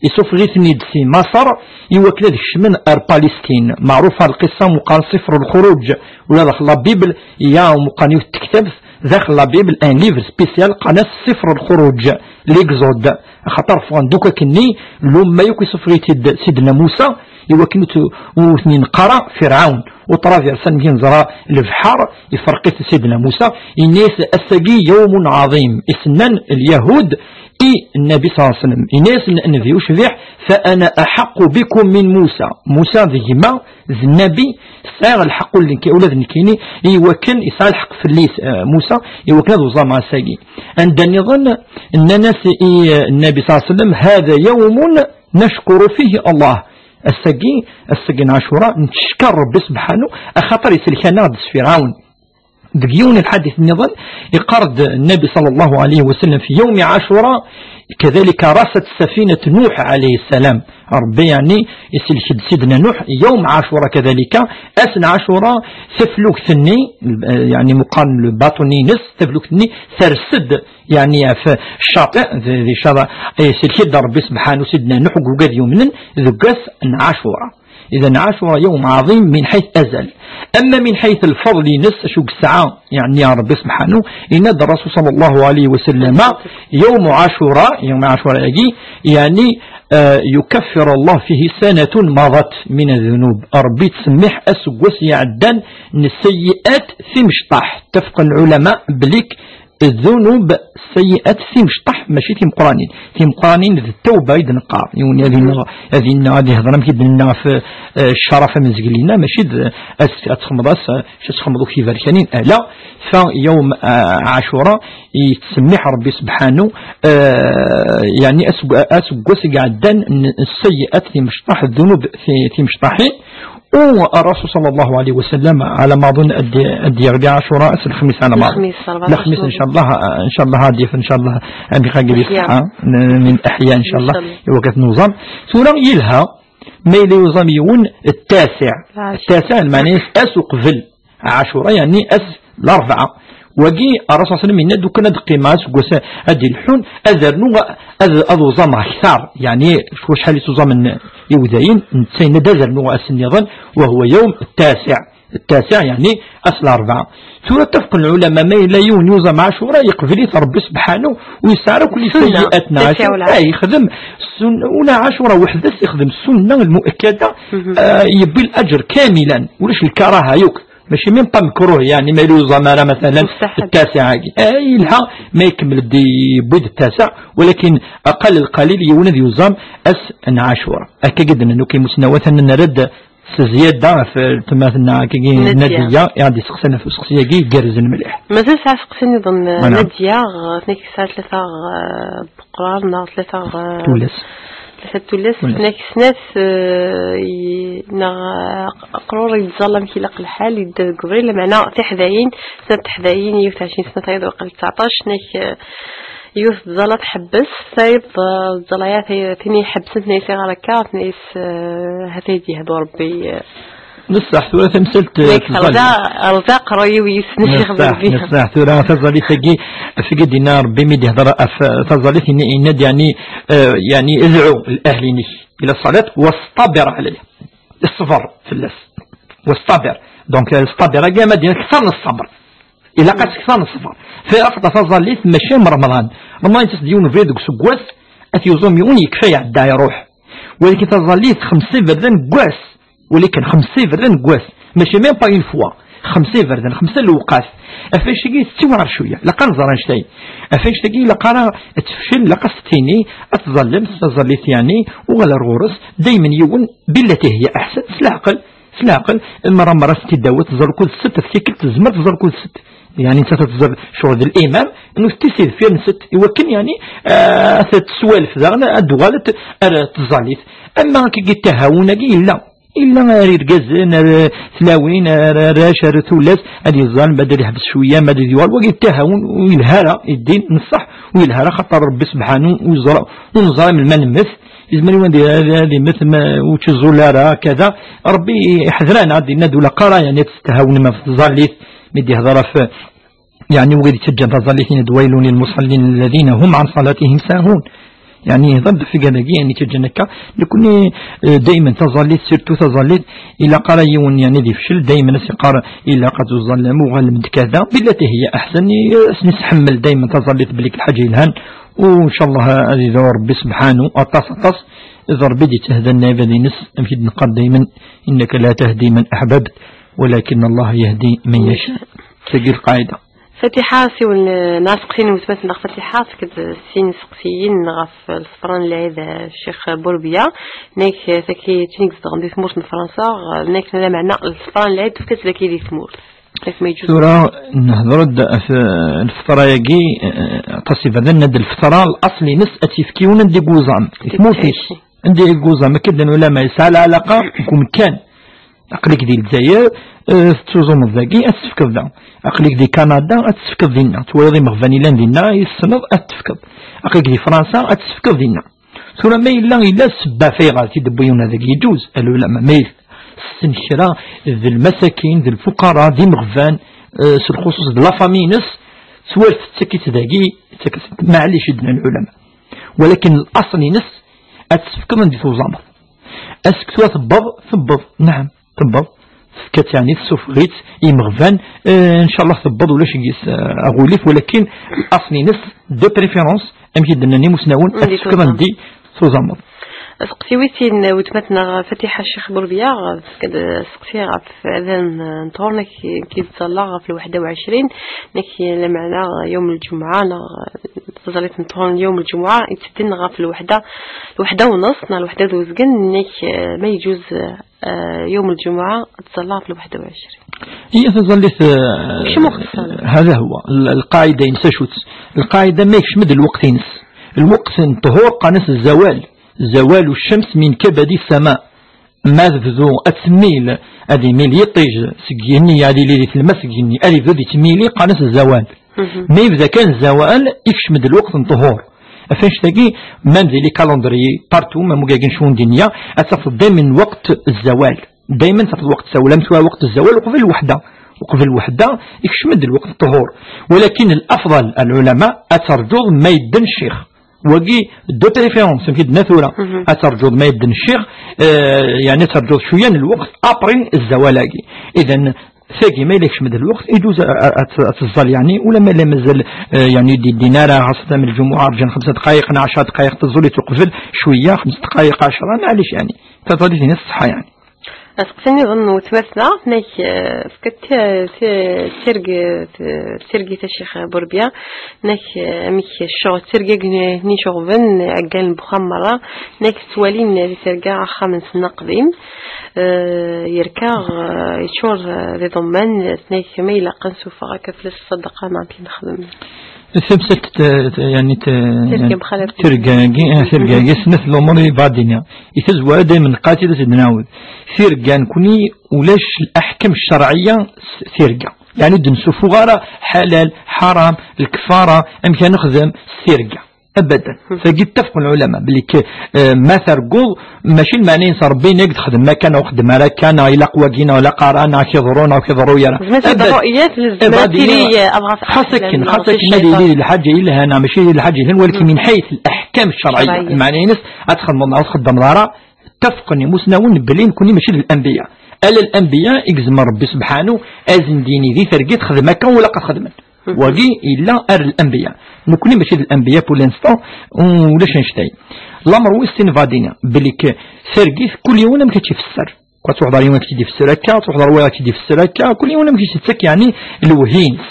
Isuffeɣ-iten-id si Maṣer i wakken ad kecmen ar Palestin. Meɛrufa lqissa meqqar Sifr Lxuruǧ, ula daxel la Bible, ya meqqar yiwet tektabt, daxel la Bible, un livre spécial, qqaren-as Sifr Lxuruǧ, l'Exode. Axaṭer ffɣen-d akk akkenni, lumma yakk isuffeɣ-itt-id Sidna Musa, i wakken ur t-, ur ten-ineqqar ara Firɛawn. U traversan mi neẓra lebḥer, ifreq-it Sidna Musa, yenna-yas: "Ass-agi yawmun ɛaḍim." Isennan Lyahud i Nnabi sallallahu alayhi wa sallam. Yenna-yas Nnbi ucbiḥ: "Fa ana aḥaqqu bikum min Musa." Musa d gma, d Nnabi, sɛiɣ lḥeqq ula d nekk-, ula d nekkini, i wakken yesɛa lḥeqq fell-i, eh, Musa, i wakken ad uẓameɣ ass-agi. Anda nniḍen, nnan-as i, eh, Nnabi sallallahu alayhi wa sallam: "Hada yawmun nashkuru fihi Allah." Ass-agi, ass-agi n Ɛacura, nettcekkar Ṛebbi subḥanu, axaṭer yesselk-aneɣ-d s Firɛawn. Deg yiwen lḥadit nniḍen, iqqar-d Nnabi sallallahu alayhi wa sallam: "Fi yawmi Ɛacura, kadhalika rasat safinat Nuḥ alayhi salam." Ṛebbi, yeɛni, isellek-d Sidna Nuḥ, yawm Ɛacura kadhalika, ass n Ɛacura, taflukt-nni, yeɛni, meqqar le bateau-nni-ines, taflukt-nni ters-d, yeɛni, ɣef ccaṭi, di, di ccaṭi, isellek-d Ṛebbi subḥanu Sidna Nuḥ deg wigad yumnen deg wass n Ɛacura. Idan Ɛacura yawm ɛaḍim min ḥayt azal. Amma min ḥayt lfeḍl-ines, acu yesɛa, yeɛni, Ṛebbi subḥanu, yenna-d Ṛṛasul sallallahu alayhi wa sallam: "Yawm Ɛacura, yawm Ɛacura-agi, yeɛni, eh, yukaffiru Allah fihi sanatun maḍat min adh-dhunub." Ṛebbi yettsemmiḥ aseggas iɛeddan n sseyyi'at timecṭaḥ. Ttafaqen lɛulama belli ddunub, sseyyi'at timecṭaḥ, mačči timeqqranin. Timeqqranin d ttawba i d-neqqar. Yiwen ad yenna, ad yenna, ad ihder amek i d-nenna ɣef, eh, ccraf amezgel-inna, mačči d, eh, ad, ad txedmeḍ ass, eh, ad txedmeḍ akk tiberkanin, ala. Fa yawm, eh, Ɛacura, yettsemmiḥ Ṛebbi subḥanu, eh, yeɛni aseg-, aseggas i iɛeddan n sseyyi'at timecṭaḥ, ddunub ti-, timecṭaḥin, U Ṛṛasul sallallahu alayhi wa sallam, ɛla ma aḍunn, ad d-, ad d-yeɣli Ɛacura ass n lexmis ɛla ma aḍunn. Lexmis, rbeɛṭac Lexmis, Lexmis, ncallah, ncallah ad yaf, ncallah, amek ara yili ṣṣeḥḥa, n, n Aḥya, ncallah, ncallah, i wakken ad t-nuẓam. Tura yelha ma yella yuẓam yiwen Ttasiɛ. Lɛecṛa. Ttasiɛ, lmeɛna-s ass uqbel Ɛacura, yeɛni ass Larebɛa. Wagi, Ṛṛasul sallam yenna-d, lukan ad qqimeɣ aseggas ad d-ileḥḥun, ad rnuɣ, ad, ad uẓameɣ akteṛ, yeɛni s wacḥal i ttuẓamen iwdayen, netta yenna-d ad rnuɣ ass nniḍen, wa huwa yawm ttasiɛ. Ttasiɛ, yeɛni ass Larebɛa. Tura ttafaqen lɛulama, ma yella yiwen yuẓam Ɛacura, yeqbel-it Ṛebbi subḥanu, u yesɛa akk sseyyi'at n Ɛacura. Ttasiɛ wala Ɛacura. Eh, yexdem sun-, ula Ɛacura weḥd-s, yexdem ssunna lmu'akkada, eh, yewwi laǧer kamilan, ulac lkaraha yakk. Mačči même pas mekruh, yeɛni, ma yella yuẓam ara, masalan, ttasiɛ-agi. Eh, yelha ma ikemmel-d, yewwi-d ttasiɛ, walakin aqal lqalil yiwen ad yuẓam ass n Ɛacura. Akka i d-nnan akk imusnawen, ad nerr-d s zzyada ɣef weltma-tneɣ akkagi, Nadiya, i ɣ-d-iseqsan ɣef useqsi-agi igerrzen mliḥ. Mazal sɛiɣ aseqsi nniḍen, Nadiya, ɣ-, tenna-k tesɛa tlata, eh, ɣ-, Qrar neɣ tlata, eh, tullas. Tlata tullas, wala. Snak snat, eh, i-, neɣ, eh, aqrur yettẓalla amek ilaq lḥal, yedda deg ubrid, lameɛna tiḥdayin, snat teḥdayin, yiwet ɛecrin sna, tayeḍ waqil tseɛṭac, snak, eh, yiwet tẓalla tḥebbes, tayeḍ, eh, tẓalla-ya, tay-, tin iḥebsen, tenna-yas ɣer akka, tenna-yas, eh, ha-t-a ad yehdu Rebbi, eh, Neṣṣaḥ, tura tamsalt, eh, nek teẓẓal. Rẓa, rẓa aqerruy-iw yis-, neṣṣaḥ, neṣṣaḥ, tura taẓallit-agi, ɣef i d-yenna Ṛebbi mi d-ihder ɣef taẓallit, yenna-, yenna-d, yeɛni, eh, yeɛni, dɛu lɛahl-inek ila ṣṣalat, wasṭabir ɛlayha. Ṣber fell-as. Wasṭabir. Donc, eh, ṣṭabir-agi, ama d-yenna kter n ṣṣber. Ilaq ad tekter n ṣṣber. Fi ɣef taẓallit, mačči am Remḍan. Remḍan yettas-d yiwen ubrid deg useggas, ad t-yuẓum yiwen, yekfa, iɛedda, iruḥ. Walakin taẓallit, xemsa iberdan deg wass. Walakin xemsa iberdan deg wass, mačči même pas une fois. Xemsa iberdan, xemsa lewqat. Ɣef wannect-agi tettiwɛer cwiya. Ilaq ad nẓer annect-agi. Ɣef wannect-agi ilaq ara ad tefcel, ilaq ad s-tini, ad tẓallem s taẓallit, yeɛni, uɣal ar ɣur-s, daymen yiwen, billati hiya aḥsen, s leɛqel. S leɛqel, mara mara s-tt-id-tawiḍ, teẓra ukud sett, af tikkelt tezmer teẓra ukud sett. Yeɛni, nettat ad teẓra ccɣel d limam, nutenti si deffir-nsent, iwakken, yeɛni, ah, teswalef daɣen ad d-uɣalent ar tẓallit. Ama akka, ttahawun-agi yella. Yella ar irgazen, ar tlawin, ar arrac, ar tullas, ad yeẓẓal, ma ad yeḥbes cwiya, ma ad yuɣal. Wagi ttahawun ur yelha ara i ddin n ṣṣeḥ, ur yelha ara, xaṭer Rebbi sebḥanu ur yeẓra, ur neẓra melmi ad nemmet. Yezmer yiwen ad, ad, ad immet ma ur yettẓul ara, kada. Rebbi iḥder-aneɣ, ad d-yenna d ulaqara, yeɛni, ad tetthaawnem ɣef tẓallit, mi d-ihder ɣef, yeɛni, wid yettaǧǧan taẓallit, yenna-d: "ويل للمصلين الذين هم عن صلاتهم ساهون." Yeɛni, ihder-d ɣef wigad-agi, yeɛni, yettaǧǧan akka. Nekni, eh, daymen taẓallit, surtout taẓallit, ilaq ara yiwen, yeɛni, ad yefcel, daymen ad s-yeqqar: "Ilaq ad tuẓallem, uɣalem-d kada, بالتي هي أحسن", ad sen-yesḥemmel daymen taẓallit belli d lḥaǧa yelhan, وإن شاء الله ad yedɛu Rebbi sebḥanu aṭas, aṭas, d Rebbi d-yettehdan lɛibad-ines, amek i d-neqqar daymen: "إنك لا تهدي من أحببت، ولكن الله يهدي من يشاء". Tagi lqaɛida. Fatiḥa, siwel, eh, neɣ seqsin wetmaten neɣ Fatiḥa, tefk-d sin iseqsiyen ɣef lfeṭra n lɛid, eh, Ccix Burbiya, nek, eh, taki d tin i izedɣen di tmurt n Fransa, eh, nek, lameɛna lfeṭra n lɛid tefka-tt daki di tmurt. Nek ma yeǧǧuz. Tura nehder-d ɣef, eh, lfeṭra-agi, eh, aṭas iberdan, nenna-d lfeṭra, laṣel-ines ad tt-yefk yiwen anda i yuẓam, di tmurt-is. Anda i yuẓam, akka d lɛulama, yesɛa lɛalaqa deg umkan. Aql-ik di Lezzayer, eh, tettuẓumeḍ dagi, ad tt-tefkeḍ da. Aql-ik di Kanada, ad tt-tefkeḍ dinna. Twalaḍ imeɣban yellan dinna, i tessneḍ, ad t-tefkeḍ. Aql-ik di Fransa, ad tt-tefkeḍ dinna. Tura ma yella, yella ssebba ɣef ayɣer i t-id-tewwi yiwen dagi, yeǧuz, a lɛulama, ma yella tessen kra d lmasakin, d lfuqara, d imeɣban, eh, s lxuṣuṣ d la famille-ines, twal tettak-itt dagi, tettak-itt, maɛlic, i d-nnan lɛulama. Walakin laṣel-ines ad tt-tefkeḍ anda i tuẓameḍ. Asek tura tebbeḍ, tebbeḍ, naɛam, tebbeḍ. Tefka-tt, yeɛni, tessufeɣ-itt i imeɣban, eh, ncallah tebbeḍ, ulac deg-s, eh, aɣulif, walakin laṣel-ines, de préférence, amek i d-nnan imusnawen, ad tt-tefkeḍ anda i tuẓameḍ. Aseqsi wis sin, wetmatneɣ Fatiḥa Ccix Burbiya, tefka-d aseqsi ɣef adan n ṭhur, nek, ki yettẓalla ɣef lwaḥda u ɛecrin, nek, lameɛna yawm lǧemɛa, neɣ taẓallit n ṭhur n yawm lǧemɛa, yettedden ɣef lwaḥda, lwaḥda u nneṣ, neɣ lwaḥda d uzgen, nek, ma yeǧuz, eh, yawm lǧemɛa ad tẓalla ɣef lwaḥda u ɛecrin. هي taẓallit, eh, Kecmeɣ ɣef ṣṣala. هذا هو. L-, lqaɛida-ines acu-tt? Lqaɛida ma yekcem-d lweqt-ines. Lweqt n ṭhur qqaren-as zzawal. زوال الشمس من كبد السماء. Ma tebdu ad temmil, ad imil yiṭij seg yigenni, ad yili di tlemmast seg yigenni, ad yebdu ad yettmili, qqaren-as zzawal. Ma yebda kan zzawal, ikcem-d lweqt n ṭhur. Af annect-agi, même di les calendriers, partout, même wigagi n ccun dinya, ad tafeḍ daymen lweqt zzawal. Daymen tafeḍ lweqt zzawal, am tura lweqt zzawal uqbel lweḥda. Uqbel lweḥda, ikcem-d lweqt ṭhur. Walakin lafḍal, a lɛulama, ad terǧuḍ ma yedden ccix. Wagi, de préférence, amek i d-nenna tura, ad terǧuḍ ma yedden ccix, eh, yeɛni ad terǧuḍ cwiya n lweqt après zzawal-agi. Idan, tagi ma yella yekcem-d lweqt, iǧuz a, a, a, ad teẓẓal, yeɛni, ula ma yella mazal, eh, yeɛni, ur d-yeddin ara, xaṣṣa am lǧumuɛa, rǧan xemsa dqayeq neɣ ɛecra dqayeq, teẓẓul-itt uqbel cwiya, xems dqayeq, ɛecra, maɛlic, yeɛni. Taẓallit-ines ṣṣeḥḥa, yeɛni. Aseqsi nniḍen n wetmatneɣ, nek, eh, fket, eh, ti-, tirg-, ti-, tirgit a Ccix Burbiya, nek, eh, amek ccɣel, tirga n icuɣben, ɛeggal n wexxam merra, nek ttwalin di tirga axxam-nsen aqdim, eh, yerka, eh, yeččur, eh, d iḍumman, nek ma ilaq ad nsuffeɣ akka fell-as ṣṣadaqa neɣ amek i nexdem. Tamsalt, t-, t-, yeɛni, t-, Tirga yeɛni, mxalaf. Tirga-agi, eh, tirga-agi, snat lumuṛ i bɣa ad d-iniɣ. I tazwara daymen neqqar-tt-id ad tt-id-nɛawed. Tirga nekni ulac leḥkem ccerɛiyya s tirga. Yeɛni ur d-nessuffuɣ ara ḥalal, ḥaram, lkefara, amek ara nexdem s tirga. Abadan. Tagi ttafqen lɛulama belli k-, eh, ma terguḍ, mačči lmeɛna-ines Rebbi yenna-k-d xdem akka neɣ ur xdem ara akka, neɣ ilaq wagi, neɣ ilaq ara, neɣ ad k-iḍru, neɣ ur k-iḍru ara. Zma-t-id Abadan. Rru'yat, lezma Abadan. Tili, eh, ad ɣef Xas akken, neɣ xas akken ma d-yili d lḥaǧa yelhan, neɣ mačči d lḥaǧa yelhan, walakin min ḥayt leḥkam ccerɛiyya. Ccerɛiyya. Lmeɛna-ines ad txedmeḍ neɣ ur txeddmeḍ ara, ttafqen imusnawen belli nekni mačči d lanbiya. Ala lanbiya i yezmer Rebbi sebḥanu ad sen-d-yini di tergit xdem akka, wala ad xedmen. Wagi yella ar lanbiya. Nekni mačči d lanbiya pour l'instant, ulac annect-a. Lamer wis sin vadina, belli k-, targit kul yiwen amek ad tt-ifesser. Ad truḥeḍ ɣer yiwen ad k-tt-id-ifesser akka, ad truḥeḍ ɣer wayeḍ ad k-tt-id-ifesser akka, kul yiwen amek i s-yettak, yeɛni, lewhi-ines.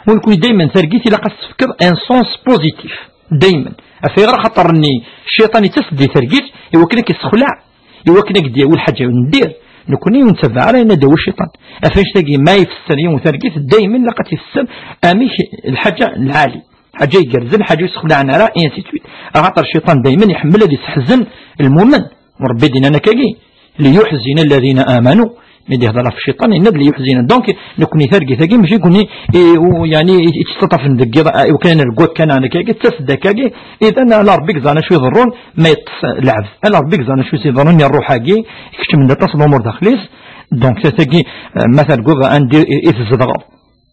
U nekni daymen targit ilaq ad s-tefkeḍ un sens positif. Daymen. Af ayɣer? Axaṭer-nni cciṭan yettas-d di targit iwakken ad k-yessexleɛ, iwakken ad k-d-yawi lḥaǧa n dir, Nekkni ur nettabaɛ ara ayen ad d-yawi cciṭan. Ɣef annect-agi, ma ifesser yiwen targit, daymen ilaq ad t-ifesser amek lḥaǧa lɛali, lḥaǧa igerrzen, lḥaǧa ur yessexlaɛen ara, et ainsi de suite. Axaṭer cciṭan daymen iḥemmel ad isseḥzen lmumen. Rebbi d-yennan akkagi, liyuḥzina alladhina amanu. Mi d-ihder ɣef cciṭan, yenna-d liyuḥzina. Donc, nekkni targit-agi, mačči nekkni, i, u, yani, i, i yettaṭṭafen deg yiḍ, i wakken ad nergu akka, neɣ akkagi, tettas-d akkagi. Idan, ala Rebbi yeẓran acu iḍerrun ma yeṭṭes lɛebd. Ala Rebbi yeẓran acu i s-iḍerrun i ṛṛuḥ-agi, ikeččmen-d aṭas n lumuṛ daxel-is. Donc, tagi, eh, ma terguḍ anda i, i tzedɣeḍ.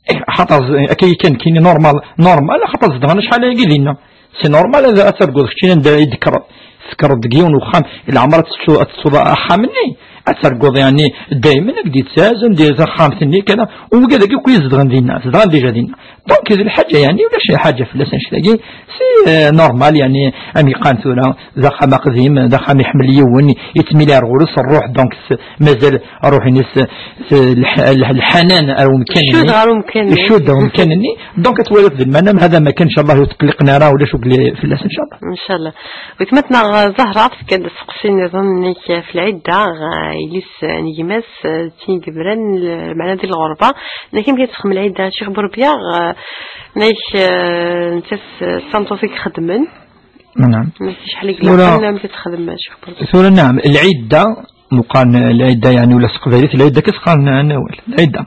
Eh, xaṭer z-, akka kan kini normal, normal, xaṭer zedɣen acḥal ayagi dinna. C'est normal ad, ad terguḍ keččini anda i d-tekkreḍ. Tekkreḍ deg yiwen uxxam, leɛmer ad tettu-, ad tettuḍ axxam-nni, ad terguḍ, yani, daymen ad k-d-yettaz, anda i taxxamt-nni, kada. U wigad-agi akk i zedɣen dinna, zedɣen déjà dinna. Donc, d lḥaǧa, yani, ulac lḥaǧa fell-as annect-agi. C'est, euh, normal, yani, am yeqqan tura, d axxam aqdim, d axxam iḥemmel yiwen, yettmili ar ɣur-s ṛṛuḥ, donc, s-, mazal ṛṛuḥ-ines, s-, lḥ-, lḥ-, lḥanan ar umkan-nni. Icudd ɣer umkan-nni. Icudd ɣer umkan-nni. Donc, ad twaliḍ d lmana, hada ma kan, inchallah, ur tqelliqen ara, ulac ugli fell-as, inchallah. Inchallah. Weltma-tneɣ Zahra tefka-d aseqsi nniḍen, nekk ɣef lɛidda, eh, yelli-s n gma-s, eh, d tin yebran, eh, lmeɛna di lɣerba. Nekk amek i tettxemmem lɛidda, Ccix Burbiya, eh, nekk, eh, nettat, eh, d tameṭṭut i ixeddmen. Naɛam. Nekk acḥal i tura ilaqen amek i texdem, Ccix Burbiya. Tura, naɛam, lɛidda, meqqar lɛidda, yani, ula s teqbaylit, lɛidda kan s-qqaren, eh, awal. Lɛidda.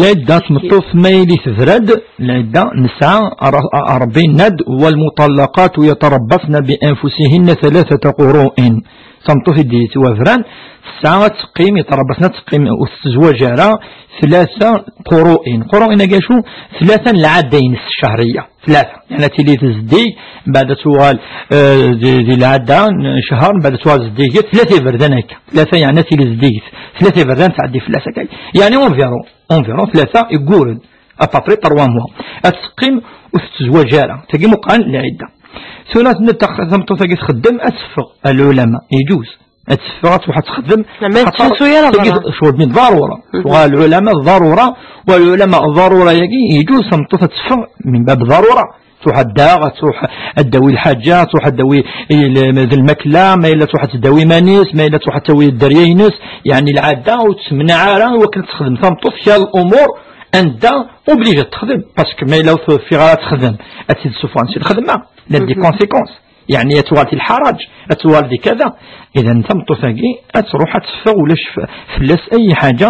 Lɛidda, tmeṭṭut ma yili tebra-d, lɛidda, nesɛa ara-, a-, Ṛebbi yenna-d, والمطلقات يتربصن بأنفسهن ثلاثة قروء. Tameṭṭut i d-yettwabran, tesɛa ad teqqim, يتربصن, ad teqqim, ur tettezwaǧ ara, tlata quru'in. Quru'in-agi acu? Tlata n lɛadda-ines ccehriya. Tlata. Yani ad tili tezdig, mbeɛd ad tuɣal, eh, di, di lɛadda n ccher, mbeɛd ad tuɣal zeddiget. Tlata iberdan akka. Tlata, yani ad tili zeddiget. Tlata iberdan tɛeddi fell-as akka. Yani environ, environ tlata igguren. À peu près trois mois. Ad teqqim ur tettezwaǧ ara. Tagi meqqar lɛidda. Tura tenna-d tax-, tameṭṭut-agi txeddem, ad teffeɣ. Lɛulama, yeǧuz. Ad teffeɣ, ad tṛuḥ ad texdem. Zeɛma ur tettlusu ara berra. Ccɣel-nni d ḍarura. Mhm. Tuɣal lɛulama d ḍarura, wa lɛulama ḍarura-yagi, yeǧuz tameṭṭut ad teffeɣ min bab ḍarura. Tṛuḥ ad d-taɣ, ad tṛuḥ ad d-tawi lḥaǧa, tṛuḥ ad d-tawi i-, l-, d lmakla, ma yella tṛuḥ ad tdawi iman-is, ma yella tṛuḥ ad tawi dderya-ines. Yani lɛadda ur tessemnaɛ ara i wakken ad texdem tameṭṭut kra n lumuṛ anda obligé ad texdem. Parce que ma yella ur teffiɣ ara ad texdem, ad tt-id-ssuffɣen si lxedma. La des conséquences. Yani ad tuɣal di lḥaraǧ, ad tuɣal di kada. Idan tameṭṭut-agi ad tṛuḥ ad teffeɣ, ulac f-, fell-as ay ḥaǧa,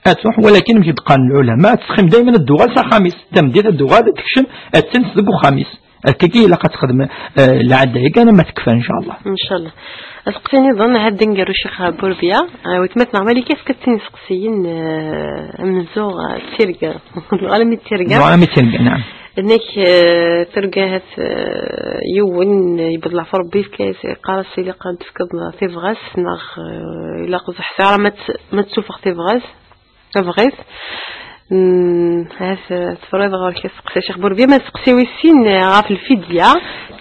ad tṛuḥ, walakin amek i d-qqaren lɛulama, ad tettxim daymen ad d-tuɣal s axxam-is, tameddit ad d-tuɣal ad tekcem, ad tens deg uxxam-is. Akkagi ilaq ad texdem, eh, lɛadda-agi, alamma tekfa, incallah. Incallah. Aseqsi niḍen, had nnger u Ccix Burbiya, eh, weltma-tneɣ Malika, tefka-d tin iseqsiyen, eh, amenzu, eh, d tirga. Almi d tirga. Almi d tirga, naɛam. Nekk, eh, tirga hat, eh, yiwen, eh, yewweḍ leɛfu Rebbi yefka-yas, yeqqar-as ilaq ad d-tefkeḍ tibɣa-s, neɣ, eh, ilaq ẓeḥ ara ma tt-, ma tessufeɣ tibɣa-s, tabɣit. Mm, hat, eh, tefriḍ ɣer-k aseqsi, Ccix Burbiya, ma seqsi wis sin, eh, ɣef lfidya,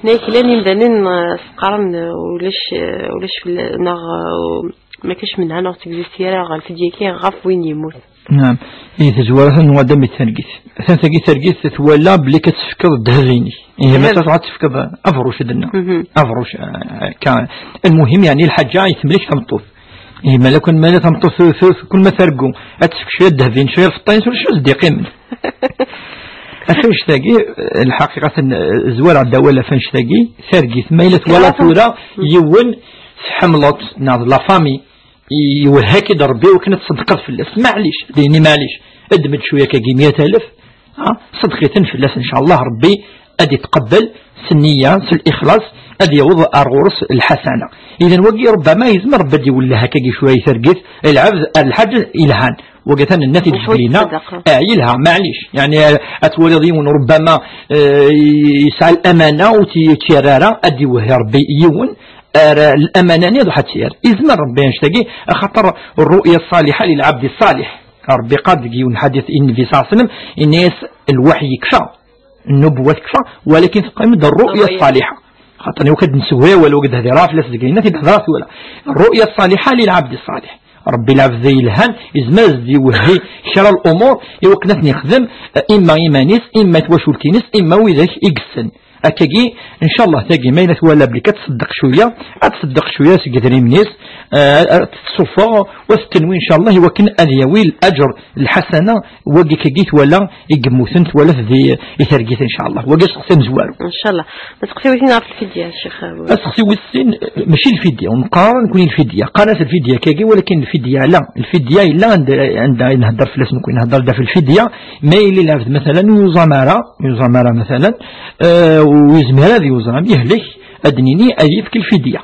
nekk llan yimdanen, eh, s-qqaren, eh, ulac, eh, ulac fell-, neɣ, eh, ma kac menha neɣ tegizisti ara ɣer lfidya-agi ɣef win yemmut. Naɛam. I tezwara atan n wadam i targit. Atan tagi targit twala belli ka tefkeḍ ddheb-inek. Ihi ma ddheb. Tṛuḥ ad tefkeḍ abruc, d-nna. Mhm. Abruc, eh, ka, lmuhim, yani, lḥaǧa i temlik tameṭṭut. Ihi ma la kun, ma la tameṭṭut tu-, tu-, kul ma tergu, ad tefk cwiya ddheb-in, cwiya lfeṭṭa-in, ulac ad d-iqqimen. Ɣef annect-agi, lḥaqiqa, eh, zwar-aɣ-d awal ɣef annect-agi, targit, ma yella twala tura yiwen tḥemmleḍ, neɣ d la famille, iwehha-k-id Rebbi wakken ad tṣeddqeḍ fell-as. Maɛlic, dini maɛlic. Ddem-d cwiya-agi, meyya alef, ha, ṣeddeq-iten fell-as, ncallah Rebbi ad itqebbel s nniya, s lixlaṣ, ad yaweḍ ar ɣur-s lḥasana. Idan wagi, rubbama yezmer Rebbi ad iwelleh akkagi cwiya i targit, lɛebd ar lḥaǧa ilhan. Wagi atan nnat i d-tbeddel-ina. Ah, yelha, maɛlic. Yani, ad twaliḍ yiwen, rubbama, eh, yesɛa lamana, ur tt-, ur tt-yerra ara, ad iwehhi Rebbi yiwen, ar lamana-nni ad tt-yerr. Izmer Rebbi annect-agi, axaṭer الرؤيا الصالحة للعبد الصالح. Rebbi qal deg yiwen lḥadit i Nnbi صلى الله عليه وسلم, yenna-yas lwaḥy yekfa, nnubuwa tekfa, walakin teqqim-d rru'ya ṣṣaliḥa. Xaṭer, i wakken ad d-nsew awal, ur d-hdireɣ fell-as deg ayen i d-hedreɣ tura. Rru'ya ṣṣaliḥa lilɛebd ṣṣaliḥ. Rebbi lɛebd yelhan, izmer ad d-iwehhi kra n lumuṛ i wakken ad ten-ixdem, eh, imma iman-is, imma i twacult-ines, imma widak i yessen. Akkagi, ncallah, tagi ma yella twala belli ad tṣeddeq cwiya, ad tṣeddeq cwiya seg idrimen-is, eh, ad t-tessufeɣ, u ad t-tenwi ncallah i wakken ad yawi laǧer, lḥasana, wagi akkagi twala i yemmuten, twala-t di, i targit ncallah. Wagi asteqsi amezwaru. Ncallah. Ma teqsiwitin ɣef lfidya, Ccix Abu? Asteqsi wis sin, eh, mačči lfidya, ur neqqar ara nekni lfidya. Qqaren-as lfidya akkagi, walakin lfidya la. Lfidya yella anda, anda i nhedder fell-as nekni, nhedder da fi lfidya, ma yili lɛebd, mathalan, ur yuẓam ara, ur yuẓam ara, mathalan, eh, ur yezmir ad yuẓam, yehlek, ad d-nini ad yefk lfidya.